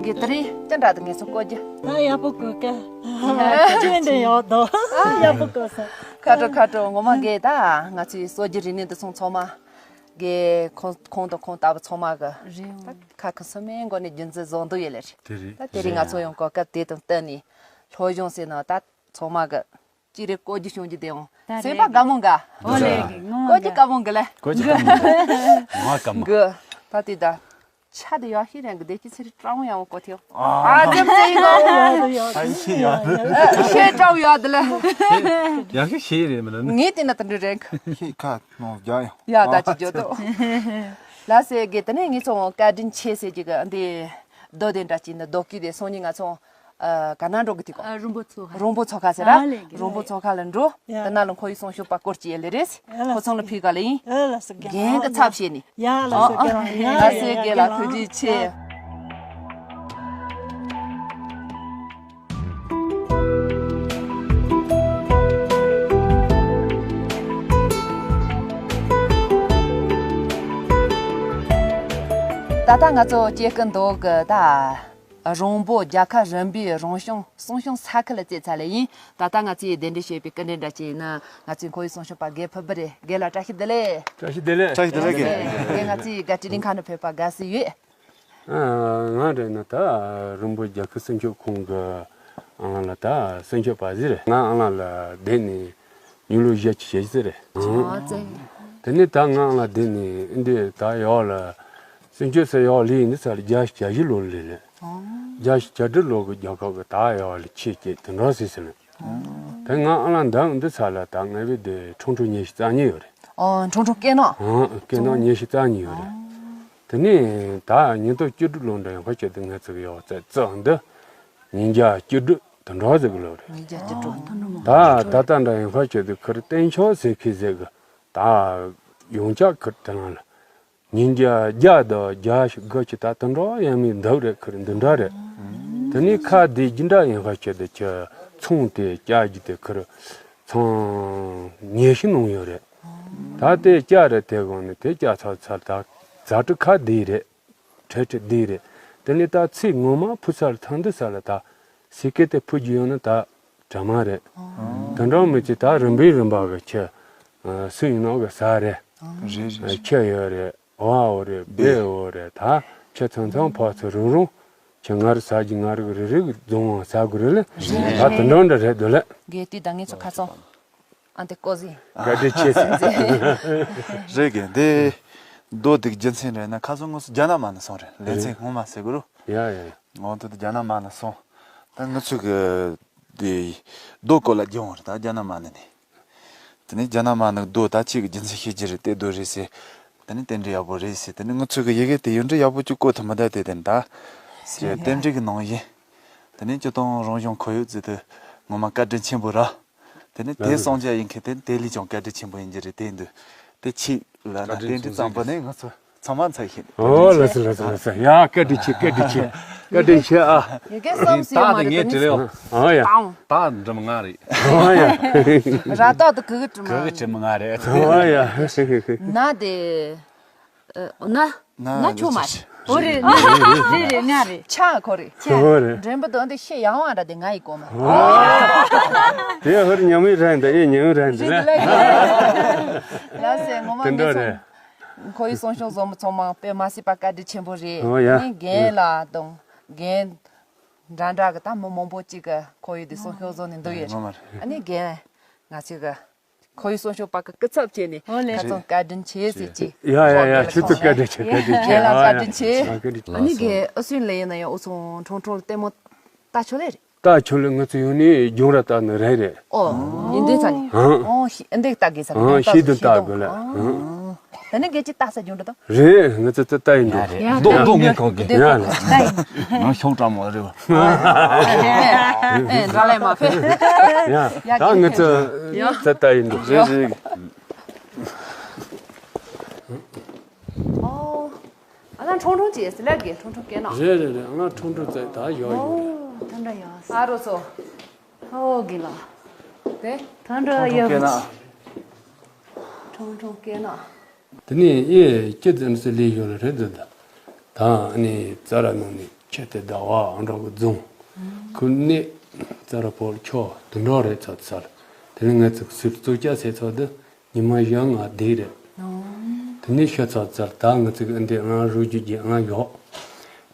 གི་ད་རེས་ཅི་འདྲ་འདུག་ངེད་ཚོ་བཀོད་རྒྱུ། ད་ཡག་པོ་བཀོད་ཀ་ཅི་འདྲ་ཡག་འདུག་ཡག་པོ་བཀོད་སོང་། ཁ་དྲོ་ཁ་དྲོ། ངོ་མ་གི་ད་ང་ཚོའི་སྲོལ་རྒྱུན་རིག་གནས་འདི་ཚོ་ཚང་མ་གི་ཁོང་ཁོང་དང་ཁོང་ལྟ་བུ་ཚང་མ་གི་རེད། ད་ཁ་ཁ་སུ་མའི་མགོ་ནས་རྒྱུན་འཛིན་བཟོ་འདོད་ཡོད་ལེ་རེད། དེ་རེད། ད་དེ་རིང་ང་ཚོ་ཡང་གོ་སྐབས་དེ་དང་བསྟུན་ནས་སློབ་སྦྱོང་ཟེར་ན་ད་ཚང་མ་གི་ཅི་རེད་བཀོད་རྒྱུ་བྱུང་རྒྱུ་དེ་ཡང་ད་སེམས་པ་རེད། དགའ་མོ་འགའ། ཨོ་ལེ་གི་ངོ་བཀོད་རྒྱུ་དགའ་མོ་འགའ་ལེ། བཀོད་རྒྱུ་དགའ་མོ་འགའ། ང་དགའ་མོ། གི་ད་དེ་ད་ཆ་དེ་ཡག་ཤོས་རང་གི་བདེ་སྐྱིད་ཚེ་རིང་སྤྲང་ཡག་བཀོད་ཐེའོ། ཨ་ཙམ་ཙེ་ཡིན་གོ། ཨ་ཤེས་ཡག་ཤེས་སྤྲང་ཡག་དེ་ལེ། ཡག་ཤོས་ཤེས་རེད་མི་ལ་ནི། ངས་དེ་ན་དེ་འདྲ་རེད། ཤེས་ཁ་ནོ་རྒྱ་ཡང་། ཡ་ད་ཅི་བརྗོད་དོ། ལ་སེ་གི་དེ་ནས་ངས་ཚོ་བཀའ་དྲིན་ཆེ་ཟེར་གྱི་གི་འདི་རྡོ་དེ་འདྲ་ཅིག་ནི་རྡོ་སྐུད་དེ་སོང་ཉིན་ང་ཚོ། ཨ་ག་ན་འགྲོ་གི་དེ་གོ། ཨ་རོང་པོ་མཚོ་ཁ། རོང་པོ་མཚོ་ཁ་ཟེར་ར། ཨ་ལེ་གི་རོང་པོ་མཚོ་ཁ་ལ་འགྲོ། ཡ། དེ་ན་ལ་ཁོ་ཡི་སོང་ཤོག་པ་སྐོར་གྱི་ཡེ་ལེ་རེད། ཨ་ལ་ཁོ་ཚང་ལ་ཕི་ག་ལ་ཡིན། ཨ་ལ་སི་ག་རྒན་གི་ཚབ་བྱས་ནི། ཡ་ལ་སི་ག་ལ་ཡ་ལ་སི་ག་ལ་ཐུགས་རྗེ་ཆེ། ད་ལྟ་ང་ཚོ་སྐྱེ་ཀུན་འདུག་གི་ད། རོང་པོ་རྒྱལ་ཁབ་རིམ་པའི་རང་སྐྱོང་སྲུང་སྐྱོང་ས་ཁུལ་ལ་བསླེབས་ཚར་ལེ་ཡིན། ད་ལྟ་ང་ཚོས་གདན་འདྲེན་བྱས་པའི་སྐུ་མགྲོན་འདྲ་ཅིག་ནི་ང་ཚོའི་ཁོར་ཡུག་སྲུང་སྐྱོང་པ་རྒན་ཕུར་བུ་རེད། རྒན་ལགས་བཀྲ་ཤིས་བདེ་ལེགས། བཀྲ་ཤིས་བདེ་ལེགས། བཀྲ་ཤིས་བདེ་ལེགས། རྒན་ང་ཚོའི་རྒན་དྲིན་ལན་ཁ་ནས་ཕེབས་པ་དགའ་བསུ་ཡོད། ང་རེད་ན་ད་རོང་པོ་རྒྱལ་ཁབ་སྲུང་སྐྱོབ་ཁང་གི་ཨང་ལ་ད་སྲུང་སྐྱོབ་པ་ཟིག་རེད། ང་ཨང་ལ་ལ་བསྡད་ནས་ཉིན་ལོ་བཞི་བཅུ་ཞེ་བཞི་རེད། ཨོ་ཙེ། དེ་ནས་ད་ང་ཨང་ལ་བསྡད་ནས་འདི་ད་ཡག་ལ་སྲུང་སྐྱོབ་ས་ཡག་ལས་འདི་ཚར་བརྒྱ་བཞི་བཅུ་ལོ་ལས་རེད། ཨོ། བརྒྱ་བཞི་བཅུ་ལོ་གི་རྒྱལ་ཁབ་གི་ད་ཡག་ལ་ཆེད་ཀྱི་དེ་འདྲ་ཟེར་ཟེར་ནས། དེ་ང་ཨང་ལ་འདང་འདི་ཚར་ལ་ད་ང་བའི་དེ་ཁྲུང་ཁྲུང་ཉི་ཤུ་རྩ་གཉིས་ཡོད་རེད། ཨོ་ཁྲུང་ཁྲུང་སྐེ་ནག་ཨང་སྐེ་ནག་ཉི་ཤུ་རྩ་གཉིས་ཡོད་རེད། དེ་ནས་ད་ཉིས་སྟོང་བཅུ་དྲུག་ལོ་འདྲ་ཡང་ཁ་ཆེ་དུ་ངལ་ཚིག་ཡོག་ཙེ་ཙག་འདི་ཉིས་བརྒྱ་བཅུ་དྲུག་དུ་འགྲོ་ཟིག་ལོ་རེད། ཉིས་བརྒྱ་བཅུ་དྲུག་ད་ད་ལྟ་འདྲ་ཡང་ཁ་ཆེ་དུ་ཁིར་བསྟན་ཆོག་ཟེར་ཁི་ཟེར་གི་ད་ཡོང་ཆ་ཁིར་དེ་ནང་ལ་ཉིས་བརྒྱ་བརྒྱ་དང་བརྒྱ་ཞིག་དགུ་ཅི་ད་དུ་འགྲོ་ཡང་མི་འདུག་རེད། ཁིར་འདི་འདྲ་རེད། དེ་ནས་ཁ་བདེ་རྒྱུ་འདྲ་ཡང་ཁ་ཆེ་དུ་ཁྱི་ཚོང་དེ་སྐྱ་རྒྱུ་དེ་ཁིར་ཚང་ཉེ་ཤི་ནང་ཡོད་རེད། ད་དེ་སྐྱ་རེད། དེ་གོང་ནས་དེ་སྐྱ་ཚར་ཚར་ད་རྫ་ཁྲི་ཁ་བདེ་རེད། ཁྲི་ཁྲི་བདེ་རེད། དེ་ནས་ད་ཚེ་ངོ་མ་ཕུ་ཚར་ཐང་འདི་ས་ལ་ད་སི་ཀེ་དེ་ཕུ་རྒྱུ་ཡོང་ན་ད་དྲ་མ་རེད། དེ་འདྲ་མི་ཚེ་ད་རིམ་པས་རིམ་པ་གི་ཁྱི་ ཨ། སུ་ཡིན་ནའང་གི་ཟ་རེད། རེད་རེད། ཨ། ཁྱི་ཡོད་རེད། ཝ་ཡོད་རེད། བེ་ཡོད་རེད། ད་ཁྱི་ཚང་ཚང་ཕར་ཚུར་རུག་རུག་ཁྱི་ང་རུ་ཟ་རྒྱུ། ང་རུ་རེ་རེ་གི་རྫོང་བ་ཟ་དགོས་རེད་ལ། རེད། ད་དེ་འདྲ་འདྲ་རེད་འདུག་ལ། གལ་ཏེ་ད་ངས་ཚོ་ཁ་ཚང་། ཨ། འདི་ཀོ་ཟི། བཀའ་དྲིན་ཆེ། རེད་གི། འདི་རྡོ་འདི་རྒྱུ་མཚན་རེད་ན། ཁ་སང་ངོ་སོ་རྒྱ་ནག་མ་ནས་སོང་རེད། ལེ་ཚན་སྔོན་མ་ཟེར་དགོས་རུ། ཡ་ཡ་ཡ། འོ་དེ་རྒྱ་ནག་མ་ནས་སོང་། ད་ང་ཚོ་གི་འདི་རྡོ་སྐོར་ལ་རྒྱུ་འོང་རེད། ད་རྒྱ་ནག་མ་ནས་ནི། དེ་ནས་རྒྱ་ནག་མ་ནས་རྡོ་ད་ཅིག་གི་རྒྱུ་མཚན་ཤེས་ཀྱི་རེད། དེ་རྡོ་རེད་ཟེར། དེ་ནས་རྟེན་འབྲེལ་ཡག་པོ་རེད་ཟེར། དེ་ནས་ང་ཚོ་གི་ཡི་གེ་དེ་ཡོན་འབྲི་ཡག་པོ་ཅིག་བཀོད་ཐུབ་མི་འདུག་དེ་དེ་འདྲ་ཟེར། རྟེན་འབྲེལ་གི་ནང་བཞིན། དེ་ནས་སྤྱིར་བཏང་རང་གཞུང་ཁོར་ཡུག་ཟེར་དུས་ངོ་མ་བཀའ་དྲིན་ཆེན་པོ་ར། དེ་ནས་དེ་སོང་རྒྱ་ཡིན་མཁན་དེ་དེ་ལས་ཀྱང་བཀའ་དྲིན་ཆེན་པོ་ཡིན་གྱི་རེད། དེ་འདུག་དེ་ཆེད་ལ་ན་བཀའ་དྲིན་རྟེན་འབྲེལ་ཆེན་པོ་བརྩམས་པ་ནས་ང་ཚོ་ཚང་མ་འཚམས་ཤིང་། ཨོ་ལགས་སོ་ལགས་སོ་ལགས་སོ། ཡ་བཀའ་དྲིན་ཆེ། བཀའ་དྲིན་ཆེ། བཀའ་དྲིན་ཆེ་ཨ། ཡི་གེ་བསམ་སྲིད་ད་མ་དེ་རེད། ངས་དེ་བྲིས་ལེའོ། ཨོ་ཡ། ད་འགྲིམ་ང་རེད། ཨོ་ཡ། ར་ཏོག་དེ་གུ་གུ་བྲིས་མ། གུ་གུ་བྲིས་མ་ང་རེད། ཨོ་ཡ། ན་དེ། ཨ། ན། ན་ན་ཆོ་མ་རེད། འོ་རེད། ང་རེད། རེད་རེད། ང་རེད། ཆ་ཁོ་རེད། ཆ། འོ་རེད། འགྲེམས་པ་དང་འདི་ཤེས་ཡང་བ་འདྲ་དེ་ང་ཡི་གོ་མ། ཨོ། དེ་ཧོར་ཉམས་ཡིན་རན་འདི་ཨེ་ཉམས་ཡིན་རན་འདི་ལ། ལ་སེ་ངོ་མ་དེ་འདྲ་ངེད་ཚོ་རེད། ཁོ་ཡི་གསུང་བཤད་བཟོ་མི་ཚང་མ་དཔེ་མ་སྲིད་པ་བཀའ་དྲིན་ཆེན་པོ་རེད། ཨོ་ཡ། ཨ་ནི་རྒན་ལགས་དང་རྒན་འདྲ་འདྲ་གི་ད་མི་མང་པོ་གཅིག་གི་ཁོ་ཡི་དེ་གསུང་བཤད་བཟོ་ནས་འདུག་ཡོད་རེད། ཨ་ནི་རྒན་ང་ཚོ་གི་ཁོ་ཡི་གསུང་བཤད་པ་གི་སྐུ་ཚབ་བྱས་ནས། ཨོ་ལེ། ཁ་ཚང་བཀའ་དྲིན་ཆེ་ཟེར་གྱི། ཡ་ཡ་ཡ། ཁྱོད་ཚོ་བཀའ་དྲིན་ཆེ། བཀའ་དྲིན་ཆེ། ཡ་ལ་བཀའ་དྲིན་ཆེ། ཨ་ནི་རྒན་ཨུ་སུན་ལེ་ཡིན་ན་ཡང་ཨུ་ཚོ་ཁྲུང་ཁྲུང་ལྟད་མོ་ལྟ་ཆོག་ལེ་རེད། ལྟ་ཆོག་ལེ། ང་ཚོ་ཡོང་ནས་རྒྱུན་ར་ལྟ་ནི་རེད་རེད། ཨོ་ཡིན་དུས་ཚ་ནི། ཨང་། ཨོ་ཤི་འདི་ལྟ་དགོས་ས་ཨང་། ཤི་དུ་ལྟ་དགོས་ལེ། ཨང་། ད་ནི་རྒན་གྱིས་ལྟ་ས་རྒྱུན་འགྲོ་དང་། རེད། ང་ཚོ་ད་ལྟ་ཡིན་འགྲོ། ཡ་རྡོ་རྡོ་ངས་གང་གི། ཡ་ལ། ང་ཤོག་བཀྲ་མ་རེད་བ། ཨེ་འདྲ་ལས་མ་ཕེ། ཡ་ད་ང་ཚོ་ད་ལྟ་ཡིན་འགྲོ། རེད་རེད། ཨོ། ཨ་ན་ཁྲུང་ཁྲུང་ཅེས་ལབ་གི། ཁྲུང་ཁྲུང་སྐད་ན། རེད་རེད་རེད། ང་ཁྲུང་ཁྲུང་ཙེ་ད་ཡོད་ཡོད་རེད། ཨོ་ད་འདྲ་ཡོད། ཨ་རོ་ཚོ། ཨོ་གི་ལ། དེ། ད་འདྲ་ཡོད། ཁྲུང་ཁྲུང་སྐད་ན། དེ་ནས་ཨེ་སྐྱིད་ཙམ་སེ་ལས་ཡོད་ལ་རེད་འདི་འདི། ད་ཨ་ནི་ཙ་ར་ནང་ནས་ཁྱེད་དེ་ཟླ་བ་ཨང་འདྲ་གི་རྫོང་། ཁུ་ནི་ཙ་ར་པོ་ལ་ཁྱོ་དུ་འགྲོ་རེད་ཚ་ཚར། དེ་ནས་ང་ཚོ་སུར་གཙོ་སྐྱ་ཟེར་ཚོ་འདི་ཉི་མ་བཞི་ལྔ་བསྡད་རེད། དེ་ནས་ཤི་ཚ་ཚར། ད་ང་ཚོ་གི་འདི་ཨང་རུ་རྒྱུ་རྒྱུ་ཨང་ཡོད།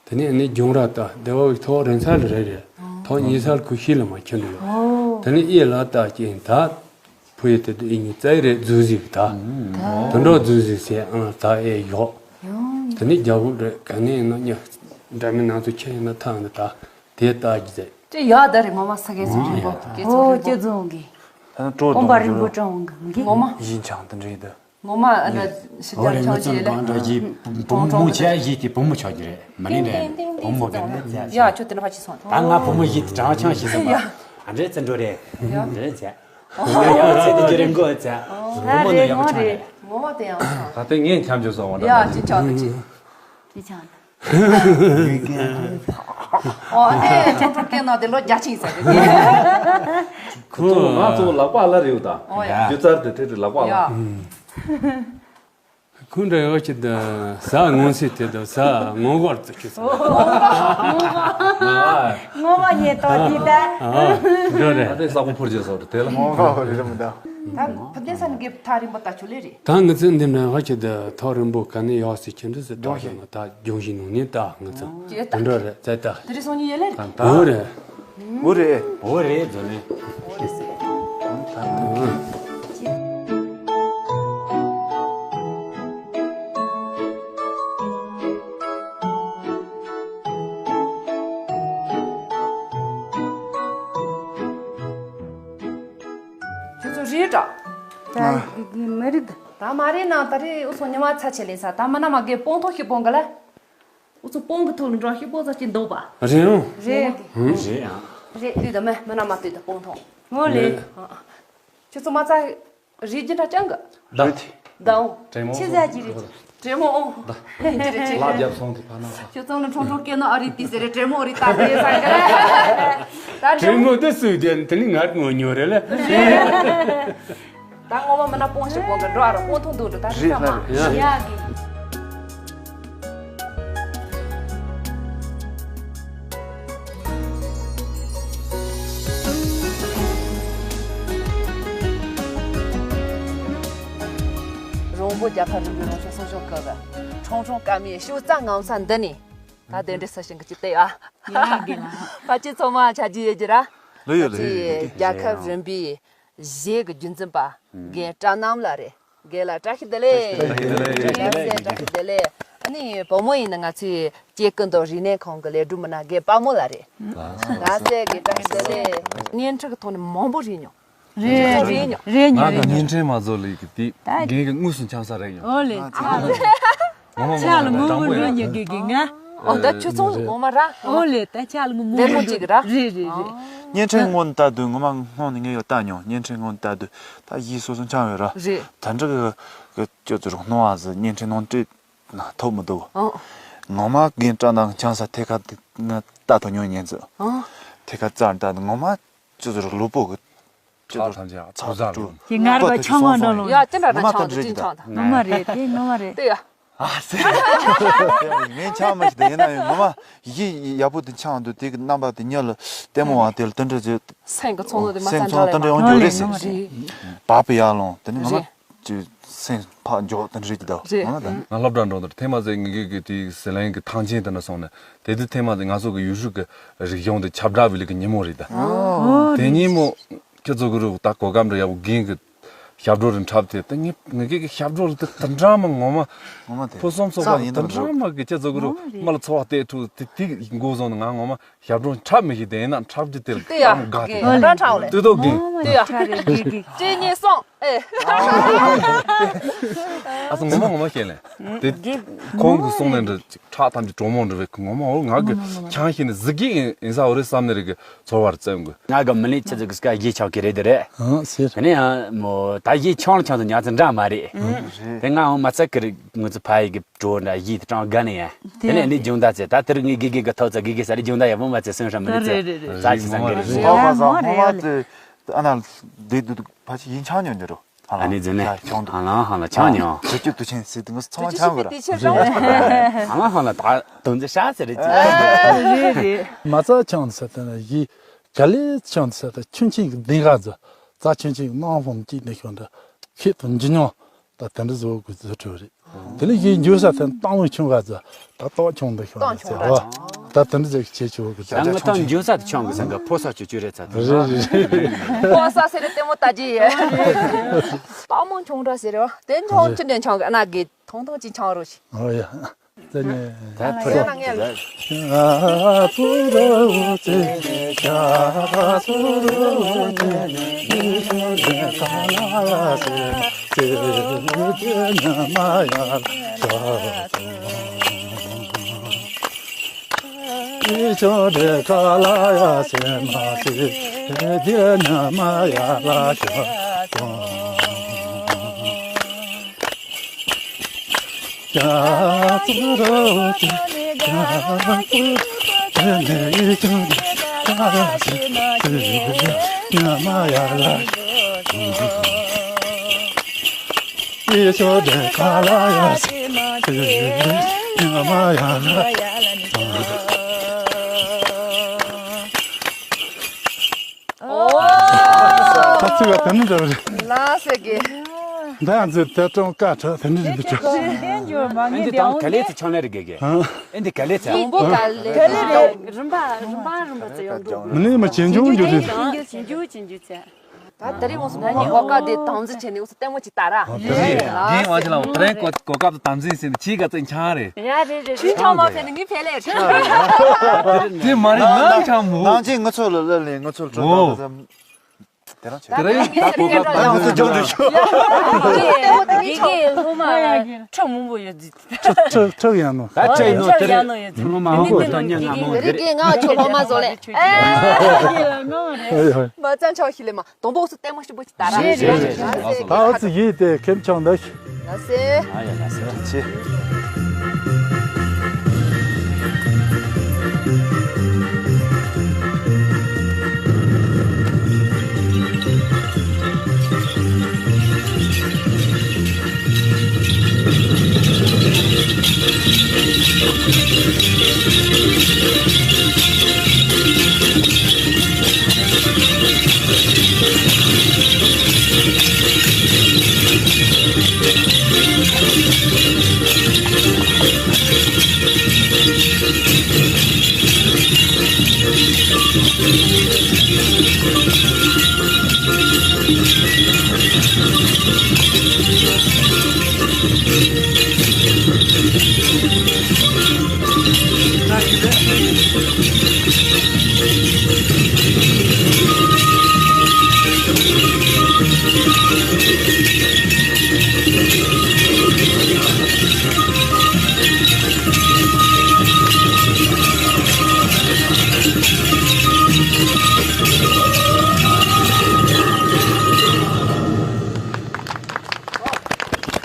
དེ་ནས་ཨ་ནི་རྒྱུང་ར་ད་སྡེ་བ་ཐོག་རིང་ས་ལ་རེད་རེད། ཐོག་ཉེ་སར་ཁུ་ཤི་ལ་མ་ཁྱོད་འདུག་ཡོད། དེ་ནས་ཨེ་ལ་ད་ཀྱིན་ད། བུ་ཡི་དེ་དུ་ཨི་ཉི་ཙའི་རེད་རྫུ་ཟིག་ད། དུ་འགྲོ་རྫུ་ཟིག་ཟེར་ཨང་ད་ཨེ་ཡོག་དེ་ནི་རྒྱ་བོད་རེད། ག་ནས་ཡིན་ན་ཉ་འདྲ་མིན་ནང་དུ་ཁྱེད་ཡིན་ན་ཐང་གི་ད་དེ་ལྟ་གི་ཟེར། ཅི་ཡག་ད་རེད། ངོ་མ་ས་གའི་ཚོ་རིང་པོ་སྐྱེ་ཚོ་ཨོ་རིང་པོ། སྐྱེ་རྫོང་གི། ད་ནི་སྤྲོ་གོམ་པ་རིང་པོ་སྤྲང་གི་ངོ་མ། ཡིན་ཅང་དུ་འདྲེ་ཡི་དུ། ངོ་མ་ཨ་འདྲ་ཞིབ་ཨོ་ལེ་ཆང་ཆང་ང་ཚོ་ཞིག་ལ། འགྲོ་འགྲོ་ཞིག་བུ་མོ་ཆ་ཞིག་གི་བུ་མོ་ཆོག་གི་རེད། མ་ནི་རེད། བུ་མོ་ག་ནས་ཡ་ཁྱོད་དེ་འདྲ་ཕ་ཆི་སོང་། ད་ང་བུ་མོ་ཞིག་གི་གྲང་ཆང་ཞིག་སོང་། ཡ་ཨ་འདྲེ་ཚེ་འགྲོ་རེད། འདྲེ་ཚེ། ཡ་ཚེ་དེ་རྒྱུ་རེད་མགོ་ཚེ། བུ་མོ་ནི་ཡག་པོ་ཆང་རེད། ངོ་མ་དེ་ཡང་ཆང་། ད་ལྟ་ངས་འཁྱམ་བྱོས་སོང་བ་འདྲ། ཡ་ཅི་ཆང་དེ་ཅི། ཅི་ཆང་། ཨོ་ཨ་ནི་ཁྲོང་ཁྲོང་སྐད་ནང་དེ་ལོ་བརྒྱ་ཕྱིན་ཟེར་དེ། ཁོ་ང་ཚོ་ལག་པ་ལ་རེའུ་དང་། ཨོ་ཡ། རྒྱུ་རྩར་དེ་ཐེ་རེ་ལག་པ་ལ། ཡ། ཁོང་འདྲ་ཡོད་ཀྱི་འདི་ཟ་ངོ་སི་དེ་དང་ཟ་ངོ་གོར་དུ་ཁྱོད་ཟ། ངོ་མ་ངོ་མ་ཉེ་ཏོག་ཅི་ད། ཨ་འགྲོ་རེད། ཨ་དེ་ས་ཁོ་ཕུར་རྒྱུ་སོགས་དེ་ལ། ངོ་མ་བ་རི་རི་མི་ད། ད་ཕ་དེ་ས་ནི་གེ་ཐག་རིང་པོ་ད་ཆུ་ལེ་རེད། ད་ང་ཚོ་འདི་ནས་ཧ་ཁྱི་འདི་ཐག་རིང་པོ་ག་ནས་ཡོད་སི་ཁྱི་འདི་སི་ད་ཡོད་ན་ད་ལྗོངས་ཞིག་ནང་ནས་ད་ང་ཚོ་དེ་འདྲ་རེད་ཙེ་ད། དེ་རི་སོང་ཉི་ཡེ་ལེ་རེད། འོ་རེད། འོ་རེད། འོ་རེད་འཛོ་ནི། འོ་རེད་ཟེར། ཁྱོད་ཚོ་རེད་འདྲ། ད་མི་རེད། ད་མ་རེད་ན་ད་རེད། འུ་ཚོ་ཉི་མ་ཚ་ཆེ་ལེ་ས་ད་མ་ན་མ་གེ་སྤོང་ཐོག་ཞིག་སྤོང་ག་ལ། འུ་ཚོ་སྤོང་གི་ཐོག་ལ་འགྲོ་ཞིག་སྤོང་ས་ཅི་འདུག་པ། རེད་འོང་། རེད། རེད་ཡང་། རེད་དུས་ད་མེ་མ་ན་མ་དུས་ད་སྤོང་ཐོག་འོ་ལེ། ཁྱོད་ཚོ་མ་ཚ། རིགས་རྒྱུ་འདྲ་ཅང་གི། ད། ད་འོང་། དྲེད་མོ་ཆི་ཟ་གི་རེད། དྲེད་མོ་འོང་། ད། ཡིན་གྱི་རེད་ཅི། ལ་རྒྱབ་སོང་དེ་ཕ་ན་ས། ཁྱོད་ཚང་ནི་ཁྲོང་ཁྲོང་སྐད་ན་ཨ་རི་ཏི་ཟེར་རེད། དྲེད་མོ་ཨ་རི་ད་དེ་ཟ་གི་རེད། ད་དྲེད་མོ་དེ་སུས་དེ་དེ་ནི་ངར་ངོ་ཉོ་རེད་ལ། ད་ངོ་མ་མི་ན་སྤོང་ཞིག་སྤོང་གི་འགྲོ་ཨ་རོ་སྤོང་ཐུང་འདུག་འགྲོ་ད་རེད་ཚང་མ། ཡ་གི། ཀྲུང་གོ་རྒྱལ་ཁབ་རིམ་པའི་རང་བྱུང་སྲུང་སྐྱོང་སྐབས་ཁྲུང་ཁྲུང་དཀར་མོའི་ཤུགས་རྩ་ངང་ས་འདི་ནས་ད་གདན་འདྲེན་ས་ཞིང་གི་ཅིག་བལྟས་ཡ། ཡ་གི་ལ། ཕལ་ཆེར་ཚང་མ་ཆ་རྒྱུས་ཡོད་ཀྱི་ར། ལོས་ཡོད་ལོས་ཡོད། རྒྱལ་ཁབ་རིམ་པའི་གཞས་ཀྱི་རྒྱུན་འཛིན་པ་རྒན་བཀྲ་རྣམ་ལགས་རེད། རྒན་ལགས་བཀྲ་ཤིས་བདེ་ལེགས། བཀྲ་ཤིས་བདེ་ལེགས། ལགས་སེ་བཀྲ་ཤིས་བདེ་ལེགས། ཨ་ནི་བུ་མོ་ཡིན་ན་ང་ཚོའི་སྐྱེ་རྒུ་མདོ་རིག་གནས་ཁང་གི་ལས་སྒྲུབ་མི་སྣ་རྒན་དཔའ་མོ་ལགས་རེད། ལགས་སེ་རྒན་བཀྲ་ཤིས་བདེ་ལེགས། བརྙན་འཕྲིན་གྱི་ཐོག་ནས་མང་པོ་རིག་མྱོང་། རེད་རེད་རེད་མྱོང་། རེད་མྱོང་ང་རེད་གི་མྱོང་། བརྙན་འཕྲིན་མ་བཟོ་ལས་གི་དེ་ད་རྒན་གི་དངོས་སུ་འཆམ་ས་རེད་མྱོང་། ཨོ་ལེ། ཨ་ལེ། ངོ་མ་ངོ་ཆ་ལ་མ་ངོ་དྲང་མོ་ངོ་ཡོད། འགྲོ་ཉེ་གི་གི་ང་། ཨོ་ད་ཁྱོད་ཚོ་ངོ་མ་ར། ཨོ་ལེ་ད་ཆ་ལ་ངོ་མ་ལྡེ་མོ་ངོ་གཅིག་ར། རེད་རེད་རེད། བརྙན་འཕྲིན་སྔོན་ལྟ་དུས་ངོ་མ་སྔོན་ནས་ངས་ཡོད་ལྟ་མྱོང་། བརྙན་འཕྲིན་སྔོན་ལྟ་དུས་ད་གཞས་སོ་སོ་འཆམ་ཡོད་ར། རེད། ད་འདྲ་གི་གི་ཁྱོད་ཚོ་རུ་སྣང་བ་ཟི་བརྙན་འཕྲིན་ནང་བྲིས་ན་ཐོབ་མི་འདུག་ཨོ། ངོ་མ་རྒན་བཀྲ་རྣམ་འཆམ་ས་ཐད་ཀར་ང་ལྟ་ཐོབ་མྱོང་། ཉན་ཚོ་ཨོ། ཐད་ཀར་རྩར་ལྟ་དུས་ངོ་མ་ཁྱོད་ཚོ་རུ་ལུས་པོ་གི་ཁྱོད་ཚོ་ཐམས་ཅད་ཚགས་ཚུད་ཀྱི་ང་ར་བ་ཆང་བ་འགྲོ་ལོང་། ཡ་ཅི་འདྲ་ངོ་མ་འདྲ་ད་འདྲ་ཅི་འདྲ་འདྲ་ངོ་མ་རེད་དེ་ངོ་མ་རེད། དེ་ཡ། ཨ་སེ། ངས་འཆམ་མ་ཞིག་དེ་ཡིན་ན་ཡང་ངོ་མ་ཡི་ཡག་པོ་དེ་འཆམ་འདུག་དེ་གི་རྣམ་པ་དེ་ཉལ་ལ་ལྟད་མོ་བ་དེ་ལ་དེ་འདྲ་ཅི། སེམས་ཀྱི་ཚོང་ལོ་དེ་མ་སེམས་ཚང་ཚང་དེ་འདྲ་ཡོང་རྒྱུ་རེད་ཟེར། ཨོ་ལེ་ངོ་མ་རེད། བབ་ཡར་ལོང་དེ་ནི་ངོ་མ་རེད། ཅི་སེམས་ཕག་འཇོག་དེ་འདྲ་རེད་ཀྱི་ད་རེད། ངོ་མ་ད། ང་སློབ་གྲྭ་འགྲོ་འདིར་ཐེངས་མ་ཟད་ངེད་ཀྱི་དེའི་ཟི་ལིང་གི་ཐང་ཆེན་དེ་ན་སོང་ནས་དེ་དུས་ཐེངས་མ་ཟད་ང་ཚོ་གི་ཡུལ་ཤུལ་གྱི་རིག་གཞུང་དེ་ཁྱབ་བསྒྲགས་བི་ལི་གི་ཉིན་མོ་རེད་ད། ཨོ་དེ་ཉིན་མོ་ཁྱེད་ཚོ་གི་རུ་ད་གོ་སྐབས་འདྲ་ཡག་པོ་རྒན་གི་ཞབས་བྲོ་རུ་འཁྲབ་དེ་ད་ངེད་ངེད་ཀྱི་ཞབས་བྲོ་རུ་དེ་དེ་འདྲ་མ་ངོ་མ། ངོ་མ་དེ་ཕུན་སུམ་ཚོགས་པ་ཡིན་དེ་འདྲ་མ་གི་ཁྱེད་ཚོ་གི་རུ་མ་ལ་ཚོར་བ་སྟེར་ཐུབ་དེ་དེ་འགོ་བཟུང་ནས་ང་ངོ་མ། ཞབས་བྲོ་འཁྲབ་མི་ཤེས་དེ་ཡིན་ན་འཁྲབ་རྒྱུ་དེ་ལ་དེ་ཡ་ཡང་དགའ་དེ། ཨོ་ལེ། འདྲ་འཁྲབ་ལེ། དུས་ཐོག་གི། དེ་ཡ། ཁྲ་རེ་གི་གི། གཅིག་གཉིས་གསུམ་ཨེ། ཨ་ཚོ་ངོ་མ་ངོ་མ་བཤད་ལེ། དེ་གི་ཁོང་གི་གསུང་ནས་འདྲ་ཅིག་ཁྲག་ཐམས་ཅད་གྲོག་མོ་འདྲ་བའི་ངོ་མ་འོ་ང་གི་ཆང་ཤེས་ནས་གཟི་གི་ཡིན་ས་འོ་རེད་བསམ་ནས་རེད་གི་ཚོར་བར་བཙལ་གི། ང་གི་མི་ལས་ཆི་ཟིག་གི་སྐད་ཡིག་ཆགས་ཀྱི་རེད་དེ་རེད། ཨང་ཟེར། དེ་ནས་ཡང་མོ་ད་ཡིག་ཆང་ལ་ཆང་དུ་ཉག་ཚི་འདྲ་མ་རེད། དེ་ང་འོ་མ་ཚད་ཀི་རེད་ངོ་ཚི་ཕ་ཡི་གི། གྲོ་འདྲ་ཡིད་དྲང་དགའ་ནས་ཡ། དེ་ནས་ནི་སྦྱོང་བརྡར་བྱས་ད་དེར་ངའི་དགེ་རྒན་གི་ཐོག་ཚ་དགེ་རྒན་ས་རི་སྦྱོང་བརྡར་ཡག་པོ་མ་བྱས་སོང་ཧྲ་མི་རི་རེད་རེད་རེད། ཙ་ཙི་ཙང་གི་རེད། ཟ་ཁ་ཟ་ཧོ་མ་ཙི་ཨ་ན་དེ་དུ་ཕ་ཆི་ཡིན་ཆང་ཉོ་ཉོ་རོ། ཨ་ནི་ཛི་ནས་ཆང་དུ་ཧ་ལ་ཧ་ལ་ཆང་ཉོ། དུ་ཅུ་དུ་ཆེན་སི་དུ་ངས་ཚང་མ་ཆང་གི་ར། ཧ་ལ་ཧ་ལ་ད་དོན་ཚེ་ཤ་ཟེར་རེད་ཅི། རེད་རེད། མ་རྩ་ཆང་ཟེར་ཏེ་ན་ཡི་ག་ལེ་ཆང་ཟེར་ཏེ་ཆུན་ཆིན་གི་ལྡིང་ག་ཟེར། རྩ་ཆུན་ཆིན་གི་སྣང་ཧོམ་གཅིག་ནས་ཤོར་འདྲ་ཁྱེད་དུ་འཇི་ཉོ། ད་དེ་འདྲ་བཟོ་དགོས་ཚུལ་བྲིས་རེད། དེ་ནས་གཞན་འགྱོད་ས་དེ་སྟག་མོ་ཆུང་ག་ཚ་ད་སྟག་ཆུང་འདི་ཤོང་ནས་ཚེ་བ་ད་དེ་འདྲ་ཟེར་བྱེད་ཆོག་གི་ད་ང་ཏང་འགྱོད་ས་དེ་ཆུང་གི་ཟེར་ག་ཕོ་ས་ཆུ་ཆུ་རེད་ཚ་དེ་རེད་རེད་རེད། ཕོ་ས་ཟེར་རེད་ལྟད་མོ་ལྟ་རྒྱུ་ཡོད། སྟག་མོ་ཆུང་འདྲ་ཟེར་རེད་བ་དེ་ཆུང་ཆུ་འདྲ་ཆུང་གི་ཨ་ན་གི་ཐུང་ཐུང་ཅིག་ཆུང་རོ་ཞིག་ཨོ་ཡ། ད་ནི་ད་ཕུ་ཡ་ན་ངས་ལ། ཨ་ཕུ་རོ་ཙེ་ཤ་ཕུ་རོ་ཙེ་ནི་ཤུ་ནི་ཁ་ལ་ཡ་སེ་ཙེ་ཙེ་ནི་མ་ཡ་ལ་ཤ་ཙེ་ཤུ་ནི་ཁ་ལ་ཡ་སེ་མ་སེ་ཙེ་ནི་མ་ཡ་ལ་ཤ་ཙེ། ཨོ། ད་ཚིག་ག་དེ་ནི་འདྲ་བ་རེད། ལ་སེ་གི། འདི་ཡང་ཚིག་དེ་ཀྲང་ཀ་ཁྲ་དེ་འདྲ་རེད་འདུག་ཀྲང་། ཨེ་འདི་དང་ག་ལེ་ཚིག་ཆང་ལེ་རེད་གེ་གེ། ཨེ་འདི་ག་ལེ་ཚིག་དང་པོ་ག་ལེ། ག་ལེ་རེད། རིམ་པ་རིམ་པ་རིམ་པ་ཚེ་ཡོང་འགྲོ། མི་ནི་མ་ཇེ་ཆུང་འགྱུར་རེད། ཇེ་ཆུང་ཇེ་ཆུང་ཇེ་ཆུང་ཚེ། ད་དེ་རིང་ངོ་སོ་ནི་གོ་སྐབས་དེ་དམ་འཛིན་བྱས་ནས་ངོ་སོ་ལྟད་མོ་ཅིག་ལྟ་ར། དེ་རེད། རྒན་མ་ཆེ་ལ་དེ་རིང་གོ་གོ་སྐབས་དེ་དམ་འཛིན་བྱས་ནས་ཁྱིའི་ག་ཚོད་འཆང་རེད། ཡ་རེད་རེད་རེད། ཁྱིའི་འཆང་མ་ཕེབས་ནས་ངའི་ཕེབས་ལས་རེད། དེ་མ་རེད་ནང་འཆང་མོ། ནང་ཆེན་ངུ་ཚོ་ལ་ལ་ལས་ངུ་ཚོ་ལ་ཁྲོ་ཨོ། དང་དེ་རང་ཆེ། དེ་རིང་ད་གོ་སྐབས་དམ་འཛིན་བྱས་ནས། དེ་གའི་སློབ་མ་ཁྲག་མང་པོ་ཡོད་ཚུལ། ཁྲག་ཁྲག་ཁྲག་ཡང་ནོ། ད་ཁྲག་ཡང་ནོ་ཁྲག་དེ་ཡང་ནོ་ཡོད་ཚུལ། སློབ་མ་ཧང་གོ་ཐང་ཉ་ང་མོ་རེད། རིགས་ཀྱི་ང་ཆོ་ལྷོ་མ་བཟོ་ལེ། ཨེ། མ་ཚང་ཆོག་ཤི་ལེ་མ། དང་པོ་སུ་ལྟད་མོ་ཞིག་པོ་ཅིག་ལྟ་ར། རེད་རེད་རེད། ད་འོ་ཙི་ཡིས་དེ་ཁེམ་ཆང་འདི། ལ་སེ། ཨ་ཡ་ལ་སེ་ཆེ།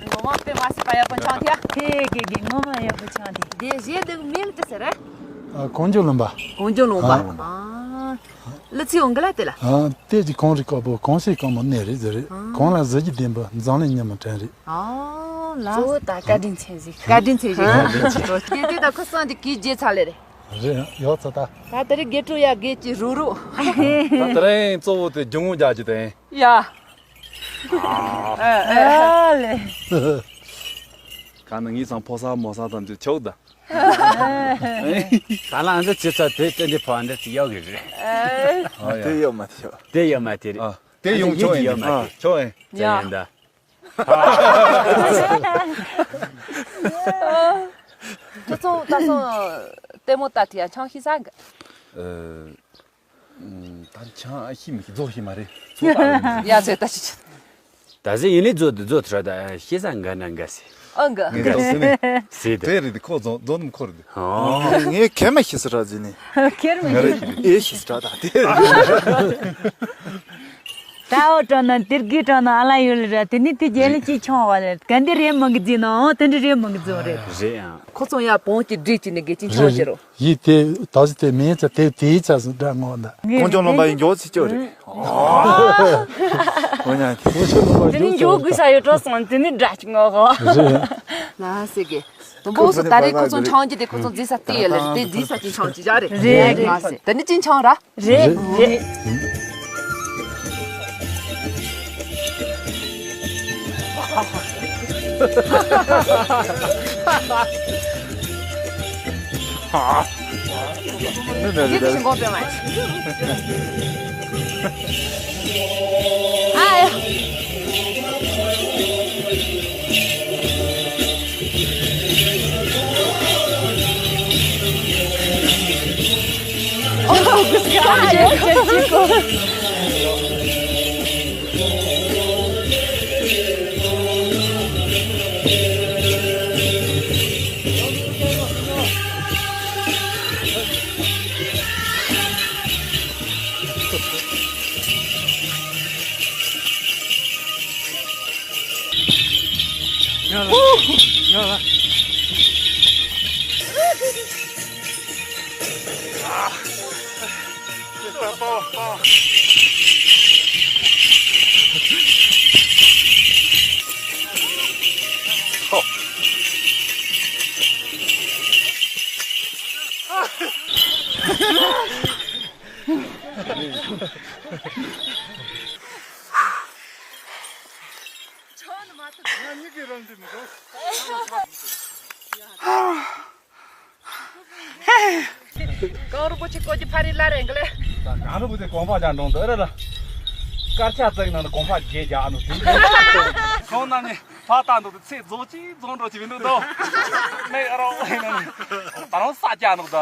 ངོ་མ་དཔེ་མ་སྲིད་པ་ཡག་པོ་འཆང་ཐལ། ཧེ་གེ་གེ་ངོ་མ་ཡག་པོ་འཆང་ཐལ། དེ་གཞས་འདི་མིང་དེ་ཟེར་རེད། ཨ། གངས་ལྗོངས་ལུང་པ། གངས་ལྗོངས་ལུང་པ། ཨ། ཨ། གླུ་ཚིག་འོང་གི་ལ་དེ་ལ། ཨ། ལྟས་ཀྱི་གངས་རི་དཀར་པོ། གངས་སེང་དཀར་མོ་གནས་རེད་ཟེར་རེད། ཨ། གངས་ལ་གཟི་བརྗིད་ལྡན་པ། འཛམ་གླིང་ཉི་མ་དྲན་རེད། ཨ་ལ། གཙོ་བོ་ད་བཀའ་དྲིན་ཆེ་ཟིག་བཀའ་དྲིན་ཆེ་ཟིག་ཨ། དེ་དེ་ད་ཁོ་སང་དེ་གིས་བརྗེད་ཚར་ལེ་རེད། རེད། ཡག་ཚ་ད། ད་དེ་རིང་དགེ་ཕྲུག་ཡ་དགེ་ཅིག་རུག་རུག་ད་དེ་རིང་གཙོ་བོ་དེ་སྒྱུ་ངོ་རྒྱག་རྒྱུ་དེ་ཡིན། ཡ། ཨ་ཨ། ཨ་ལེ། ག་ན་ངའི་སང་ཕོ་གསར་མོ་གསར་དང་དེ་ཆོག་ད། ད་ལ་འདི་ཅི་ཚ་དེ་ཏན་ཏན་ཕོ་འདི་ཅི་ཡོད་གི་རེད། ཨ་ཡ། དེ་ཡོད་མ་དེ་ཡོད། དེ་ཡོད་མ་དེ་རེད། ཨ། དེ་ཡོང་ཆོག་ཡིན་ཡོད་མ་ཨ་དེ་ཆོག་ཡིན། དེ་ཡ་ཡིན་ད། ཁྱོད་ཚོ་ད་སོང་ལྟད་མོ་ལྟ་དེ་ཡ་ཆང་ཤི་ས་གི། ཨ། ད་ཆང་ཤི་མི་ཤི་རྫོགས་ཤི་མ་རེད། ཚོད་ལྟ་རེད། ཡ་ཚོད་ལྟ་ཤི་ཆི། ད་གཟི་ཡིན་ལི་རྫོགས་དུ་རྫོགས་ཐུར་ད་ཤི་ས་འགའ་ན་འགའ་སི། ཨང་གི། ངས་ཏོག་ཙམ་ནི། སི་ད། དེ་རེད་དེ་ཁོ་རྫོགས་རྫོགས་ནམ་ཁོ་རེད་དེ། ཨོ། ངས་ཁེར་མ་ཤི་ས་ར་ཟི་ནི། ཁེར་མ་ཤི་ས། ཨེ་ཤི་ས་ར་ད་དེ། ད་འོ་དྲང་ན་དེར་གི་དྲང་ན་ཨ་ལ་ཡོད་ལ་ར་དེ་ནི་དེ་རྒྱལ་ལ་ཅི་ཆང་བ་ལ་ག་འདི་རེད་མང་གི་ཟི་ན་འོ་དེ་འདྲི་རེད་མང་གི་ཟོ་རེད། རེད་ཡང་། ཁོ་ཚོ་ཡ་བོང་གི་སྒྲིག་ཅིག་ནི་གི་ཅི་ཆང་བ་ཤེས་རོ། ཡིས་དེ་ད་ཟི་དེ་མིན་ཚ་དེ་དེའི་ཚ་སུ་འདྲ་ངོ་ན། ངས་གངས་ལྗོངས་ལུང་པ་ཡི་མགྱོགས་ཚིག་ཅོ་རེད། འོ་ཉ་དེ། གངས་ལྗོངས་ལུང་པ་དེ་ནི་མགྱོགས་ཚིག་ཅོ་རེད། མགྱོགས་དགོས་ས་ཡོད་འགྲོ་སོང་དེ་ནི་འདྲ་ཅིག་ངོ་གོ། རེད། ན་སེ་གེ། དུམ་བུ་སུ་ད་རེས་ཁོ་ཚོ་འཆང་གི་དེ་ཁོ་ཚོ་རྫི་ས་དེ་ཡོད་ལེ་དེ་རྫི་ས་ཅིག་འཆང་ཅི་བྱ་རེད། རེད་རེད། ན་སེ་དེ་ནི་ཅིག་འཆང་ར། རེད་རེད། ཡིད་ཤིང་གོང་སྤེལ་མ་ཡིན། ཨ་ཡ། གངས་རིན་པོ་ཆེ་བཀོད་ཀྱི་ཕ་རི་ལ་རེད་གི་ལེ། གངས་རིན་པོ་ཆེ་གོམ་པ་རྒྱག་འགྲོ་འདི་རེད་ལ། དཀར་ཆག་བཙན་ནང་གོམ་པ་བརྒྱད་རྒྱག་ནོ་དེ། ཁོང་རྣམ་གཉིས་ཕ་ལྟ་འདུག་ཚེ་རྫོགས་ཅིག་རྫོགས་འགྲོ་ཅིག་མི་འདུག་དོ། མེ་རོ་ཨེ་ན་ནི་ད་རུང་ས་རྒྱག་འདུག་ད།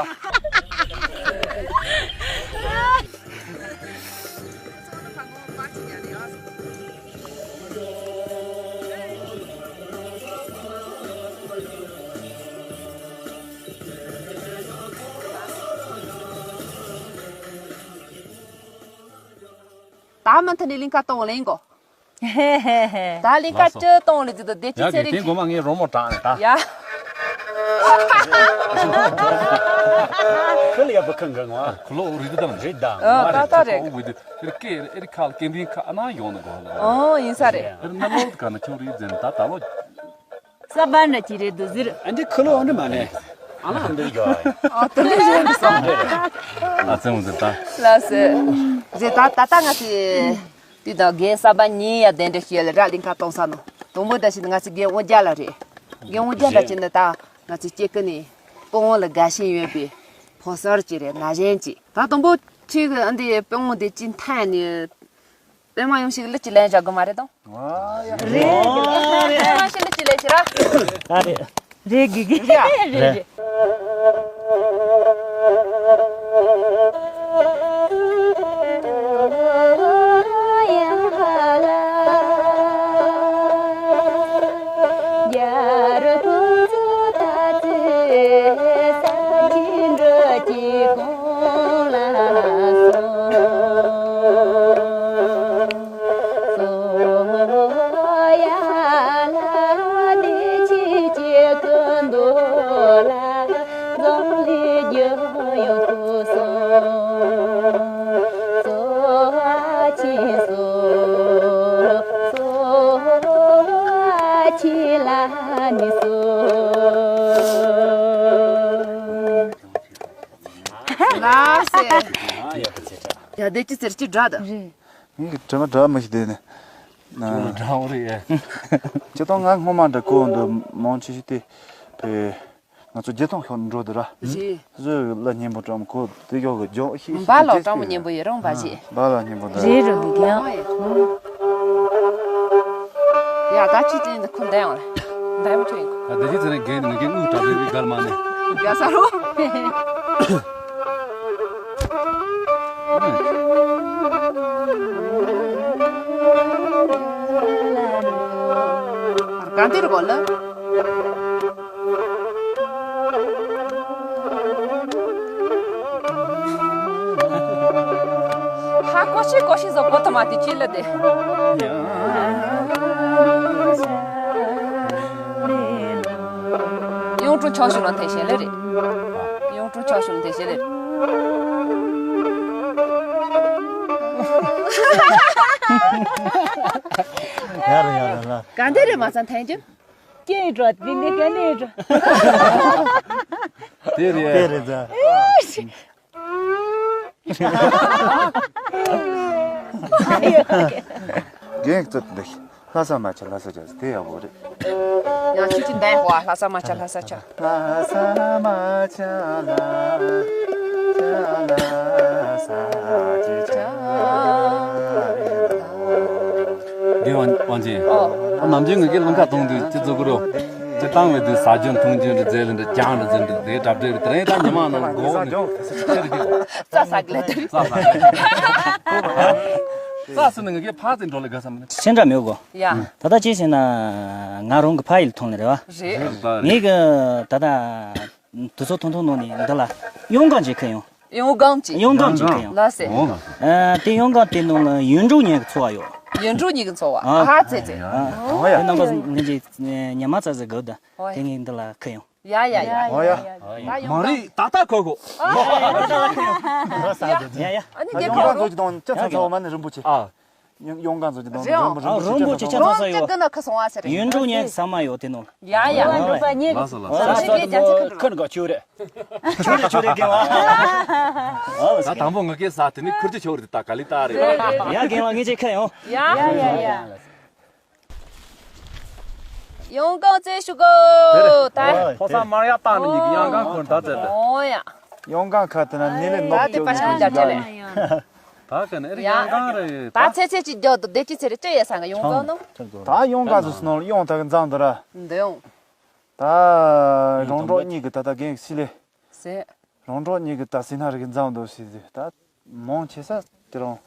ད་མ་མཐའ་ནས་གླིང་ཁ་གཏོང་ལེན་གོ། ད་གླིང་ཁ་ཅི་གཏོང་ལེ་ཅི་ད་བདེ་ཅི་ཡ་ཚེ་གི་རིང་དེ་གོ་མ་ངའི་རོ་མོ་དྲག་ནས་ད། ཡ། ཁུ་ལ་ཡ་བུ་ཁང་གི་ངོ་ཨ། ཁུ་ལོ་རི་དུ་དང་རི་དང་ཨ་ད་ད་རེད། ཨོ་བི་དུ་ཨེ་རི་ཀེ་ཨེ་རི་ཁ་ལ་ཀེ་འདི་ཁ་ཨ་ན་ཡོང་ནི་གོ་ལ། ཨོ་ཡིན་ས་རེད། ཨེ་རི་ན་ལོ་ག་ན་ཁྱོད་རི་ཛན་ད་ད་ལོ། ས་བ་འདྲ་ཅི་རེད་འདུག་ཟེར། ཨ་འདི་ཁུ་ལོ་འདི་མ་ནས། ཨ་ལ་འདི་ཡོད། ཨ་དེ་ལས་གཞན་གྱི་སང་རེད། ཨ་ཙེ་མོ་ཟེར་ད། ལ་སེ། རེད་ད་ད་ལྟ་ང་ཚོས། དེ་དང་རྒན་གསར་པ་གཉིས་ཡ་གདན་འདྲེན་ཞུས་ལ་ར་གླིང་ཁ་གཏོང་ས་ནོ། དང་པོ་འདྲ་ཞིག་ནི་ང་ཚོ་རྒན་དབང་རྒྱལ་ལགས་རེད། རྒན་དབང་རྒྱལ་ལགས་ཀྱིས་ནི་ད་ང་ཚོ་སྐྱེ་ཀུན་ནས་དཔོན་ལ་དགའ་ཞེན་ཡོད་པའི་ཕོ་གསར་ཅིག་རེད་ན་གཞོན་ཅིག་ད་དང་པོ་ཁྱེད་ཀྱི་ཨ་འདི་དཔོན་འདི་ཅི་མཐའ་ནས། པད་མ་ཡོང་ཞིག་ལུས་ཀྱི་ལན་བཞག་དགོས་མ་རེད་དང་། ཨ་ཡ། རེད། པད་མ་ཞིག་ལུས་ཀྱི་ལན་ཞིག་ར། ཨ་རེད། རེད་དགེ་རྒན། རེད། རེད། ལགས་སེ། ཡ་བདེ་སྐྱིད་ཟེར་གྱི་འདྲ་ད། རེད། ངས་དྲི་མ་འདྲ་མི་ཤེས་དེ་ནི། ཁྱོད་ལ་འདྲ་བོ་རེད། ཅི་ཏང་ང་སྔོན་མ་འདྲ་གོ་འདུག་མང་ཆེ་ཤོས་དེ་བས་ང་ཚོ་རྒྱལ་ཐང་ཤོར་འགྲོ་འདུག་ར། རེད། བཟོས་ལ་སྙན་པོ་བཀྲམ་གོ་དེ་ཡོག་གི་ལྗོག་ཤིག་འབའ་ལོག་སྤྲང་མོ་སྙན་པོ་ཡོད་རང་འབའ་ཞིག་འབའ་ལོག་སྙན་པོ་འདུག་རེད་རེད་འདུག་ཡང་། ཡ་ད་ཅི་དེ་འདི་ཁུ་འདན་ཡང་རེད། འདན་མི་ཆོས་ཡིན་གོ་ད་དེ་ཅི་ཚེ་ནས་རྒན་ནི་རྒན་དངུལ་གྲགས་པའི་གར་མ་ནི། རྒྱ་ས་རོ། གང་དེར་གོ་ལ། ཧ་ཀོ་ཤི་ཀོ་ཤི་ཟོ་གོ་ཐ་མ་དེ་ཅི་ལ་དེ། ཡོང་ཀྲུང་ཆོག་ཤུ་ལོ་ཐེ་ཤེ་ལེ་རེད། ཡོང་ཀྲུང་ཆོག་ཤུ་ལོ་ཐེ་ཤེ་ལེ་རེད། ཡར་ཡར་ལ། ག་འདི་རེད་མ་ཚང་ཐན་ཅུ། སྐྱེས་འགྲོ་འདི་འདི་ག་ནས་འགྲོ། དེ་རེད། དེ་རེད་ད། རྒན་གཙོ་འདི་ལྷ་ས་མ་ཆ་ལྷ་ས་ཆ་དེ་ཡག་པོ་རེད། ཡང་ཆུ་ཆུ་འདའི་ཧོ་ལྷ་ས་མ་ཆ་ལྷ་ས་ཆ། ལྷ་ས་མ་ཆ་ལྷ་ཆ་ལྷ་ས་ཆ་ཆ། རྒན་དབང་ཆེན། ཨོ། ཨ་ནམ་རྒྱུན་ངེད་ཀྱི་ལྷམ་ཁ་གཏོང་དུས་ཅི་བཟོ་གི་རོ། ཅི་བཏང་བའི་དུས་ཟ་རྒྱུ་འཐུང་རྒྱུ་འདྲ་རྫས་ལ་འདྲ་རྒྱང་འདྲ་རྫས་འདྲ་དེ་གྲབས་འདྲ་གི་དེ་རིང་ད་ཉི་མ་ནང་གོ་ནས་ཅི་རེད་ཀྱི། རྩྭ་ཟ་གི་ལ་དེ། རྩྭ་ཟ་གི། རྩྭ་ཟ་ནས་ངེད་ཀྱི་ཕ་ཚེ་འགྲོ་ལ་དགའ་བསམ་ནས། སེམས་ཁྲལ་མེད་གོ། ཡ། ད་ལྟ་ཅི་ཟེར་ན། ང་རང་གི་ཕ་ཡུལ་ཐོན་ལ་རེད་བ། རེད། ངེད་ཀྱི་ད་ལྟ་དུས་ཚོད་ཐུང་ཐུང་ནང་ནས་འདི་ལ་གཡང་སྒམ་ཅིག་ཁུར་ཡོང་། གཡང་སྒམ་ཅིག་གཡང་སྒམ་ཅིག་ཁུར་ཡོང་། ལགས་སེ། ཨ་དེ་གཡང་སྒམ་དེ་ནང་ལ་ཡོན་གྲོགས་གཉིས་ཀྱི་འཚོ་བ་ཡོད། ཡོན་གྲོགས་གཉིས་ཀྱི་འཚོ་བ། ཨ་ཧ་ཙེ་ཙེ། ཨ་དེ་རྣམ་པ་ངེད་ཀྱི་ཉི་མ་ཙག་ཙིག་དགོས་ད། ཨོ་ཡ། དེ་ངས་འདི་ལ་ཁུར་ཡོང་། ཡ་ཡ་ཡ། ཨོ་ཡ། ད་ཡོང་། མ་རེད་ད་ལྟ་ཁུར་དགོས། ཡ་ཡ། ཨ་ནི་རྒྱལ་ཡོང་ཁ་ཁུར་རོ། ཚོ་ཅི་དང་ཅ་ཚ་ཚ་བ་མ་ནི་རིན་པོ་ཆེ། ཨ། ཡོང་སྒམ་ཚོ་ཅི་དང་རེད། རིན་པོ་ཆེ་ཨ་ཅ་རིན་པོ་ཆེ་ཅ་ཚ་ཚ་ཡོད། ཅི་གི་ན་ཁུར་སོང་བ་ཟེར་རེད། ཡོན་གྲོགས་གཉིས་ཀྱི་ཟ་མ་ཡོད་དེ་ནང་། ཡ་ཡ། ཡོང་གྲོགས་གཉིས། ལགས་སོ་ལགས་སོ། ཁུར་དགོས་ཆོག་རེད། ཆོག་རེད་ཆོག་རེད་རྒན་ལགས། ད་དང་པོ་ངེད་ཀྱི་ཟ་དེ་ནི་ཁུར་གྱི་ཆོག་རེད་ད་ག་ལི་ད་རེད། ཡ་རྒན་ལགས་ངེད་ཀྱིས་ཁུར་ཡོང་། ཡ་ཡ་ཡ། ཡོང་སྒམ་བཙལ་ཞུ་གོ། ད། ཕོ་གསར་མར་ཡག་བཏང་ནས་ཉིད་ཀྱི་གཡང་སྒམ་ཁུར་ད་བཙལ་ཏེ། ཨོ་ཡ། གཡང་སྒམ་ཁ་དེ་ན་ནི་ལས་ནོར་ད་དེ་པ་ཆང་རྒྱ་ཆེ་ལེ། ད་ག་ནས་རེད་གཡང་སྒམ་རེད། ད་ཚེ་ཚེ་ཅིག་རྒྱག་ཏུ་བདེ་སྐྱིད་ཚེ་རེ་ཅི་ཡས་སང་ག་ཡོང་སྒམ་ནོ། ད་གཡང་སྒམ་ཚོ་སྣང་ལ་གཡང་ད་གི་འཛམ་དུ་ར། འདི་ཡོང་། ད་རོང་འབྲོག་གཉིས་ཀྱི་ད་ད་རྒན་སི་ལེ། ཟེ། རོང་འབྲོག་གཉིས་ཀྱི་ད་སི་ན་རི་གི་འཛམ་དུ་སི་ཟེ་ད། མང་ཆེ་ས་དེ་རང་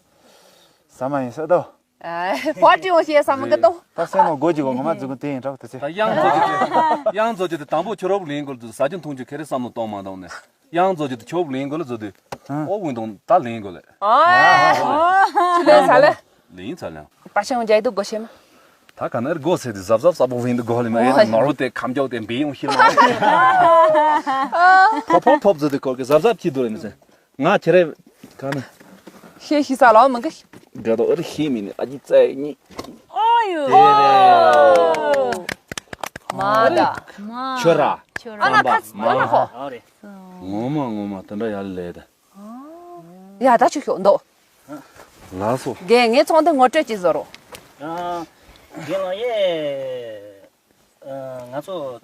ཟ་མ་ཡིན་ས་དོ། ཨ། པར་ཊི་ཡོང་ཤེས་ས་མི་འགི་དོ། ད་སེ་ནོ་སྒོ་གཅིག་གོ་ངོ་མ་འཛུགས་དེ་ཡིན་དྲག་དེ་ཚེ། ད་གཡང་འཛོ་གི་དེ་གཡང་འཛོ་གི་དེ་དང་པོ་ཁྱོད་རོགས་ལེན་དགོས་ལ་དུ་ཟ་རྒྱུ་འཐུང་རྒྱུ་ཁེ་རེ་བསམ་བློ་གཏོང་མ་གཏོང་ནས་གཡང་འཛོ་གི་དེ་ཁྱོད་ལེན་དགོས་ལ་བཟོ་དུས། ཨོ་ཝིན་དང་ད་ལེན་དགོས་ལ། ཨ། ཆུ་ལེན་ས་ལེ། ལེན་ས་ལེ། པ་ཆང་རྒྱག་དུ་སྒོ་ཤེས་མ། ད་ག་ནར་སྒོ་ཟེར་དུས་གཟབ་གཟབ་ས་པོ་ཝིན་དུ་སྒོ་ལེ་མ་ཨེ་ད་ནོར་བུ་དེ་ཁམ་འཇོག་དེ་འབིན་ཡོང་ཤེས་མ། ཕོ་ཕོ་ཐོབ་ཟེར་དུས་སྐོར་གི་གཟབ་གཟབ་ཅི་དུ་རེ་མི་ཟེར། ང་ཁྱེད་རེ་ག་ནི། ཤེས་ཤི་ས་ལ་མི་འགའ། དགའ་དོ་ཨེ་རེ་ཤེས་མི་ནི་ཨ་ཅི་ཙའི་ཉི། ཨོ་ཡོ། དེ་རེད། མ་ད། མ། ཁྱོད་ར། ཁྱོད་ར། ཨ་ན་ཁ་ཨ་ན་ཧོ། ཨ་རེ། ངོ་མ་ངོ་མ་དེ་འདྲ་ཡར་ལས་ད། ཡ་ད་ཆུ་ཤོག་འདོག་ལགས་སོ། རྒན་ངའི་ཚོང་དེ་ངོ་སྤྲོད་ཅིག་བཟོ་རོགས། ཨ། རྒན་ལགས་ཡེ། ཨ། ང་ཚོ་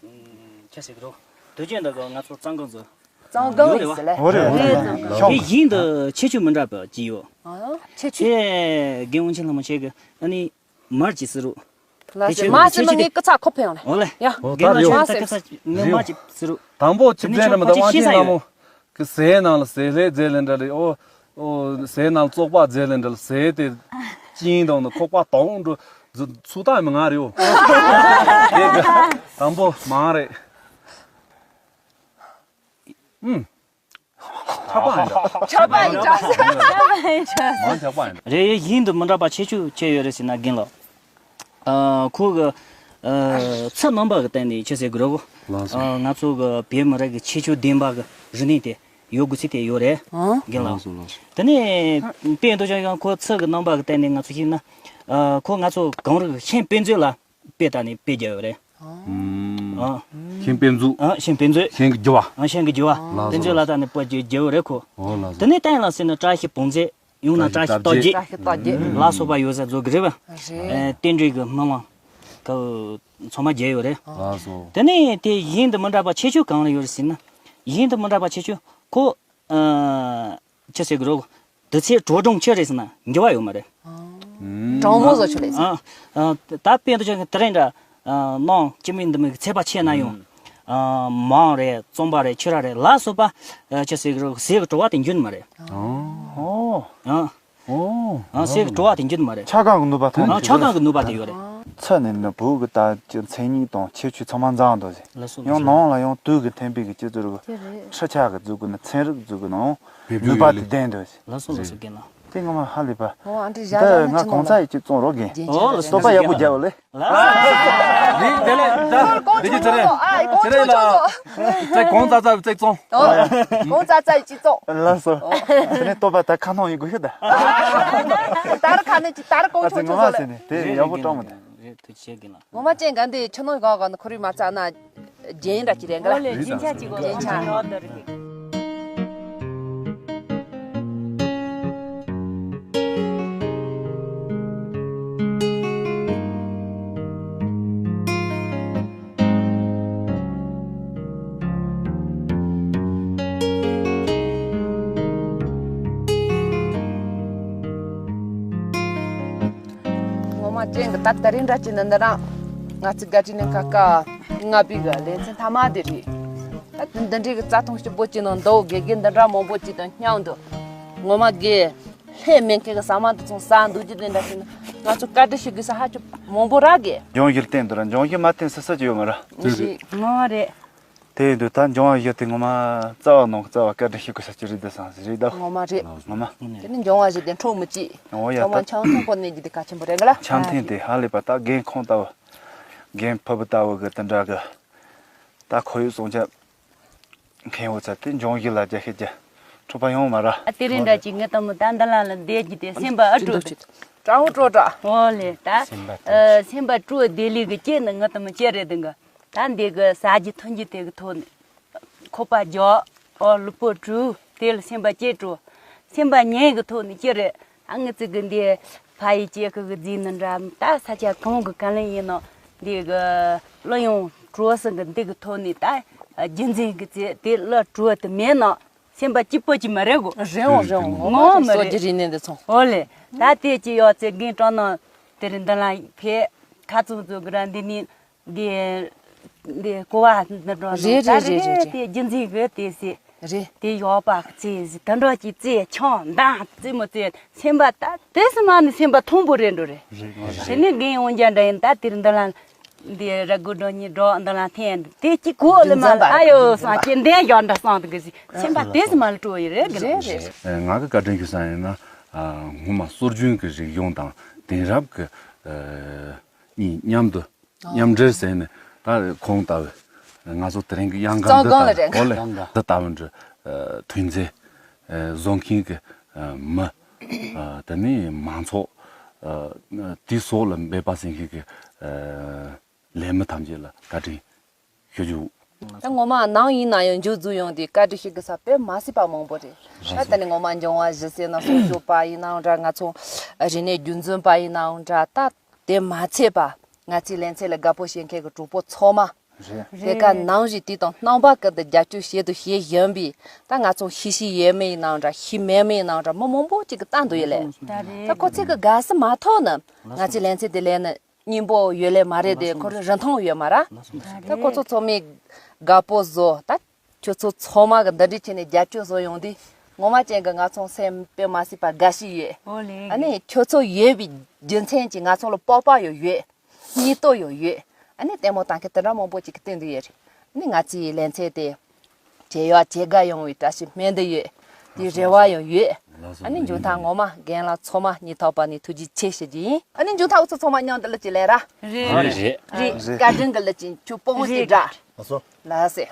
ཁྱེད་ཟེར་གི་རོ། དུས་རྒྱུན་འདི་ག་ང་ཚོ་གཙང་གང་བཟོ། གཙང་སྒང་ཡིན་ཟེར་ལེ། འོ་རེད། འོ་རེད། ལགས་སོ། དེ་བཞིན་དུ་ཁྱད་ཆོས་མི་འདྲ་བ་ཅིག་ཡོད། ཨ། ཁྱད་ཆོས། ཁྱེད་རྒན་དབང་ཆེན་ལྷ་མོ་ཁྱེད་ཀྱི་ཨ་ནི་མར་གྱི་བསུ་རུ། ལགས་སོ། དེ་མར་ཟེར་ན་ངའི་སྐུ་ཚ་ཁོ་ཕེ་ཡོང་ལེ། འོ་ལེ། ཡ། ཨོ། རྒན་ལགས་ད་ཁྱེད་ད་སྐུ་ཚ་ངའི་མར་གྱི་བསུ་རུ། དང་པོ་ཆིབས་མཛད་རེད་མི་འདུག་དབང་ཆེན་ལྷ་མོ་གི་ཟས་ནང་ལ་ཟས་ལྷད་རྫས་ལས་འདྲ་རེད། ཨོ། ཨོ། ཟས་ནང་ལ་བཙོག་པ་རྫས་ལས་འདྲ་ལ་ཟས་དེ་གཅིན་དང་ནི་ཁོག་པ་དོང་འགྲོ་ཚུགས་ཐག་མི་ང་རེད། ཨོ། དེ་གི་དང་པོ་མང་རེད། ཨུམ། ཆགས་པ་ཡིན་འདྲ། ཆགས་པ་ཡིན་འདྲ། མང་ཆགས་པ་ཡིན་འདྲ། རེད། ཡིན་དུ་མི་འདྲ་བ་ཁྱད་ཆོས་ཆེ་ཡོད་རེད་ཟེར་ན་རྒན་ལགས། ཨ། ཁོ་གི་ཨ། ཚུལ་རྣམ་པ་གི་སྟེང་ནས་ཆི་ཟེར་དགོས་རེད་གོ། ལགས་སོ། ཨ། ང་ཚོ་གི་བོད་མི་རིགས་ཀྱི་ཁྱད་ཆོས་ལྡན་པ་གི་རིག་གནས་དེ་ཡོད་དགོས་ཚུལ་དེ་ཡོད་རེད། ཨང་། རྒན་ལགས། ལགས་སོ། ལགས་སོ། དེ་ནས་དཔེ་འདུག་ཀྱང་ཡང་ཁོ་ཚུལ་གྱི་རྣམ་པ་གི་སྟེང་ནས་ང་ཚོ་ཤེས་ན། ཨ། ཁོ་ང་ཚོ་གངས་རི་ཤན་དཔེ་མཛོད་ལ་དཔེ་ལྟ་ནས་དཔེ་བརྒྱབ་ཡོད་རེད། ཨང་། ཨང་། ཤན་དཔེ་མཛོད། ཨང་། ཤན་དཔེ་མཛོད། ཤན་གྱི་རྒྱུ་བ། ཨང་། ཤན་གྱི་རྒྱུ་བ། ལགས་སོ། དཔེ་མཛོད་ལ་ལྟ་ནས་དཔེ་བརྒྱབ་ཡོད་རེད་ཁོ། ཨོ། ལགས་སོ། དེ་ནས་བསྟན་ལ་ཟེར་ན་བཀྲ་ཤིས་བོངས་མཛོད། ཡང་ན་བཀྲ་ཤིས་རྟགས་བརྒྱད། བཀྲ་ཤིས་རྟགས་བརྒྱད། ལ་སོགས་པ་ཡོད་ས་བཟོ་གི་རེད་བ། རེད། ཨེ། རྟེན་འབྲེལ་གྱི་སྨོན་ལམ་གི་ཚང་མ་བརྒྱབ་ཡོད་རེད། ལགས་སོ། དེ་ནས་དེ་གཞན་དུ་མི་འདྲ་བ་ཁྱད་ཆོས་གང་ལ་ཡོད་རེད་ཟེར་ན། གཞན་དུ་མི་འདྲ་བ་ཁྱད་ཆོས་ཁོ། ཨ། ཅི་ཟེར་གི་རོ། དུས་ཚོད་དྲོ་གྲོང་ཆེ་རེད་ཟེར་ན་འགྱུར་བ་ཡོད་མ་རེད། ཨ། གྲང་མོ་བཟོ་ཆོག་ལེ་ཟེར། ཨ། ཨ། ད་དཔེ་འདུག་ཀྱང་དེ་རིང་འདྲ། ཨ། གནམ་སྐྱིད་མོ་འདི་མོ་གི་ཚད་པ་ཆེ་ན་ཡང་། ཨ། མང་རེད། རྩམ་པ་རེད། ཕྱུར་ར་རེད། ལ་སོགས་པ། ཨ། ཅི་ཟེར་གི་རོ། ཟས་ཀྱི་བྲོ་བ་དེ་འགྱུར་མ་རེད། ཨོ། ཨ། ཨོ། ཨ། ཟས་ཀྱི་བྲོ་བ་དེ་འགྱུར་མ་རེད། ཆ་གང་གི་ནུས་པ་ཐོན། ཨ། ཆ་གང་གི་ནུས་པ་དེ་ཡོད་རེད། ཚུལ་ནི་ནི་བོད་ཀྱི་ད་ཀྱི་མཚན་ཉིད་དང་ཁྱད་ཆོས་ཚང་མ་འཛོམས་འདུག་ཟེར། ལགས་སོ། ཡང་ལགས་སོ། ནང་ལ་ཡང་དུས་ཀྱི་མཐུན་པའི་གི་སྤྱི་ཚོགས་ཀྱི་ཁྲི་ཆགས་ཀྱི་འཛུགས་ཀྱི་ནི་ཚན་རིག་འཛུགས་ཀྱི་ནང་ནུས་པ་དེ་ལྡན་འདུག་ཟེར། ལགས་སོ། ལགས་སོ། རྒན་ལགས། དེ་ངོ་མ་ཧ་ལས་པ། ཨོ། ཨ་འདྲི་བཞག་ད་ཡོད་ན་ང་ཅི་གང་ནོ་ཚ་ཡི་ཅིག་བཙོང་རོགས་རྒན། རྒན་ཆ་ཨོ། ལགས་སོ། བསྟོད་པ་ཡག་པོ་རྒྱབ་ལེ། ལགས་སོ། རིག་དེ་ལས་ད་དེ་གི་ཚེ་རེད། ཨ། ཚེ་རེད་ལ། ཚེ་གང་ཙག་ཙག་ཚིག་བཙོང་། ཨོ། གང་ཙག་ཙག་ཡི་ཅིག་བཙོང་། ལགས་སོ། དེ་ནས་བསྟོད་པ་ད་ཁ་ནང་ཡི་དགོས་ཤི་ད། ད་ར་ཁ་ནས་ཅིག་ད་ར་གང་ཨ་ཚེ་ཆུང་ངོ་ཆུང་མ་ཟེར་ནས་དེ་ཡག་པོ་བཀྲོངས་མི་ད། རེད། ཐུགས་རྗེ་ཆེ་རྒན་ལགས། ངོ་མ་ཅན་ག་འདི་ཆུ་ནང་གང་གང་ནི་ཁོ་རི་མ་ཚ་ན་རྒྱན་འདྲ་ཅི་རེད་ག་ལ། ཨོ་ལེ། རྒྱན་ཆ་ཅིག་གོ། རྒྱན་ཆ། ཨོ་དེ་རེད། ངོ་མ་ཅན་གི་ད་དེ་རིང་འདྲ་ཅིག་ནི་འདི་རང་ང་ཚོ་བརྒྱ་ཆ་ནས་ཀ་ཀ་ལྔ་པའི་གི་ལེ་ཚན་མཐའ་མ་དེ་རེད། ད་འདི་འདྲའི་གི་རྩྭ་ཐང་སྐྱིད་པོ་ཅིག་ནང་མདོ་དགེ་རྒན་འདི་འདྲ་མང་པོ་ཅིག་དང་མཉམ་དུ་ངོ་མ་དགེ་ལྷད་མེད་མཁན་གི་ཟ་མ་འདི་ཚོ་ཟ་འདུག་རྒྱུ་དེ་འདྲ་ཞིག་ནི་ང་ཚོ་བཀའ་འདྲི་ཞུ་དགོས་ས་ཧ་ཅང་མང་པོ་རག་གི། འབྱུང་བཞི་བསྟན་འདུག་ར། འབྱུང་བཞི་མ་བསྟན་སི་སི་ཅི་ཡོད་མ་ར། རེད། ངོ་མ་རེད། དེ་ཡིན་དུས་ད་འབྱུང་བ་བཞི་དེ་ངོ་མ་རྩ་བ་ནང་རྩ་བ་བཀའ་འདྲི་ཞུ་དགོས་ས་ཅི་རེད་འདུག་བསམ་ཟེར་རེད་ད། ངོ་མ་རེད། ངོ་མ། དེ་ནི་འབྱུང་བ་བཞི་དེ་འཕྲོག་མི་བྱེད། ཨོ་ཡ། ཚང་མ་ད་ཆང་འཐུང་པོ་ནས་རྒྱུ་དེ་གལ་ཆེན་པོ་རེད་ག་ལ། ཆང་འཐུང་དེ་ཧ་ལས་པ་ད་རྒན་ཁོང་ལྟ་བུ། རྒན་ཕུ་བུ་ལྟ་བུ་གི་དེ་འདྲ་གི། ད་ཁོར་ཡུག་སྲུང་སྐྱོབ་མཁན་བོ་ཚ་དེ་འབྱུང་བཞི་ལ་རྒྱ་ཤེད་རྒྱ། འཕྲོག་པ་ཡོང་མ་ར། ཨ། དེ་རིང་འདྲ་ཅིག་ངས་ད་མོ་ད་འདི་ལ་ལ་བསྡད་རྒྱུ་དེ་སེམས་པ་ཨ་སྤྲོ་དེ། དྲང་པོ་སྤྲོ་དྲ། ཨོ་ལེ་ད། སེམས་པ་སྤྲོ། ཨ། སེམས་པ་སྤྲོ་བདེ་ལེགས་ཀྱི་སྐྱེས་ནི་ང་ད་མོ་སྐྱེས་རེད་འདུག་ག་ད་འདི་གི་ཟ་རྒྱུ་འཐུང་རྒྱུ་དེ་གི་ཐོག་ནས་ཁོག་པ་རྒྱག་ཨོ་ལུས་པོ་བཀྲུ། དེ་ལ་སེམས་པ་སྐྱིད་འགྲོ། སེམས་པ་ཉེན་གི་ཐོག་ནས་སྐྱིད་རེད། ཨ་ང་ཚོ་གི་འདི་ཕ་ཡི་སྐྱེ་ཁུ་གི་རྫི་ནི་འདྲ་ད་ས་ཆ་གང་གི་ག་ལེན་ཡིན་ནོ། འདི་གི་གླུ་དབྱངས་བྲོ་ཟིན་གི་འདི་གི་ཐོག་ནས་ད་རྒྱུན་འཛིན་གི་ཚེ་དེ་གླུ་བྲོ་དེ་མེད་ནོ། སེམས་པ་སྐྱིད་པོ་ཅིག་མ་རེད་གོ། རེད་འོང་རེད་འོང་། ངོ་མ་རེད། སོ་རྒྱུ་རིག་གནས་འདི་ཚོ། ཨོ་ལེ། ད་དེ་ཅི་ཡོད་ཚེ་རྒན་སྤྲང་ནང་དེ་རིང་འདི་ལ་ཕེབས་ཁ་ཚོན་བཙོ་གི་ར་འདི་ནི། འདི་འདི་ཀོ་བ་འདི་འགྲོ་རེད་ད་རེད་རེད་རེད་རེད། དེ་རྒྱུ་འཛིན་གི་དེ་སི་རེད། དེ་ཡོག་པ་ཙི་ཟི་ད་འགྲོ་ཅི་ཙི་ཆང་འདང་ཙི་མོ་ཙི་སེམས་པ་ད་དེ་སི་མ་ནི་སེམས་པ་ཐོང་པོ་རེད་འགྲོ་རེད། རེད་རེད། དེ་ནི་རྒན་འོང་རྒྱ་འདྲ་ཡིན་ད་དེར་འདི་ལ་འདི་ར་དགུ་འགྲོ་གཉིས་འགྲོ་འདི་ལ་འཐེན་དེ་ཅི་གོ་ལི་མ་ཨ་ཡོ་སང་ཅི་འདན་ཡོག་འདྲ་སང་དེ་གི་སི་སེམས་པ་དེ་སི་མ་ལ་སྤྲོ་ཡི་རེད་གི་རེད་རེད། ང་གི་བཀའ་དྲིན་ཞུ་ས་ཡིན་ན་ངོ་མ་སྲོལ་རྒྱུན་གི་རིག་གཞུང་དང་དེང་རབས་གི་གཉིས་མཉམ་དུ། མཉམ་འབྲེལ་ཟེར་ནས་ད་ཁོང་ལྟ་བུ་ང་ཚོ་དེ་རིང་གི་གཡང་གང་འདི་ལྟ་བུ་ཨོ་ལེ་འདི་ལྟ་བུ་འདྲ་ཐོན་རྫས་བཟོ་མཁན་གྱི་མི་དེ་ནས་མང་ཚོགས་དེ་སོགས་ལ་འབད་པ་ཟིན་མཁན་གྱི་ལས་མི་ཐམས་ཅད་ལ་བཀའ་དྲིན་ཞུ་རྒྱུ། ད་ངོ་མ་ནང་ཡིན་ན་ཡང་འཇུ་འཛུལ་ཡོང་དུས་བཀའ་དྲིན་ཞུ་དགོས་ས་དཔེ་མ་སྲིད་པ་མང་པོ་རེད། ད་ད་ནི་ངོ་མ་འབྱུང་བ་བཞི་ཟེར་ན་གསོ་སྤྱོད་པ་ཡིན་ནའང་འདྲ་ང་ཚོ་རིག་གནས་རྒྱུན་འཛིན་པ་ཡིན་ནའང་འདྲ་ད། དེ་མ་ཚད་པ། ང་ཚོའི་ལེ་ཚན་ལ་དགའ་པོ་བྱེད་མཁན་གྱི་གྲོགས་པོ་ཚང་མ། རེད། དེ་ག་ནང་བཞིན་དུས་དང་རྣམ་པ་ཀུན་ཏུ་རྒྱབ་སྐྱོར་བྱེད་དུ་བྱེད་བཞིན་པའི། ད་ང་ཚོ་ཤེས་བྱའི་ཡུལ་མི་ཡིན་ནའང་འདྲ། ཤེས་མེད་མི་ཡིན་ནའང་འདྲ། མི་མང་པོ་ཅིག་གིས་བལྟ་འདོད་ཡོད་ལེ། ད་རེད། ད་ཁོ་ཚོས་གི་དགའ་བསུ་མ་ཐོབ་ན་ང་ཚོའི་ལེ་ཚན་དེ་ལེན་ན་སྙིང་པོ་ཡོད་ལེ་མ་རེད་དེ། ཁོ་རང་རིན་ཐང་ཡོད་མ་རེད། ད་ཁོ་ཚོ་ཚང་མས་དགའ་པོ་བཟོ། ད་ཁྱོད་ཚོ་ཚང་མ་གིས་འདི་འདྲ་བྱས་ནས་རྒྱབ་སྐྱོར་བཟོ་ཡོང་དུས་ངོ་མ་ཅན་གྱི་ང་ཚོ་སེམས་དཔེ་མ་སྲིད་པ་དགའ་ཞིག་ཡོད། ཨོ་ལེ། ཨ་ནི་ཁྱོད་ཚོ་ཡོད་པའི་རྒྱུ་མཚན་གྱིས་ང་ཚོ་ལ་སྤོབས་པ་ཡང་ཡོད། སྙིང་སྟོབས་ཡང་ཡོད། ཨ་ནི་ལྟད་མོ་ལྟ་མཁན་དེ་འདྲ་མང་པོ་ཅིག་གིས་བསྟན་དུ་ཡོད་རེད། ཨ་ནི་ང་ཚོའི་ལེ་ཚན་དེ་ཇེ་ཡག་ཇེ་དགའ་ཡོང་བའི་བཀྲ་ཤིས་སྨོན་འདུན་ཡོད། དེའི་རེ་བ་ཡང་ཡོད། ཨ་ནི་མཇུག་མཐར་ངོ་མ་རྒན་ལགས་ཚང་མ་སྙིང་ཐག་པ་ནས་ཐུགས་རྗེ་ཆེ་ཞུ་རྒྱུ་ཡིན། ཨ་ནི་མཇུག་མཐར་འུ་ཚོ་ཚང་མ་མཉམ་དུ་གླུ་ཅིག་ལེན་ར། རེད། རེད། རེད། བཀའ་དྲིན་གྱི་གླུ་ཅིག་ཁྱོད་སྤོ་བོ་ཅིག་རེད། སྒྲ། ལགས་སོ། ལགས་སེ།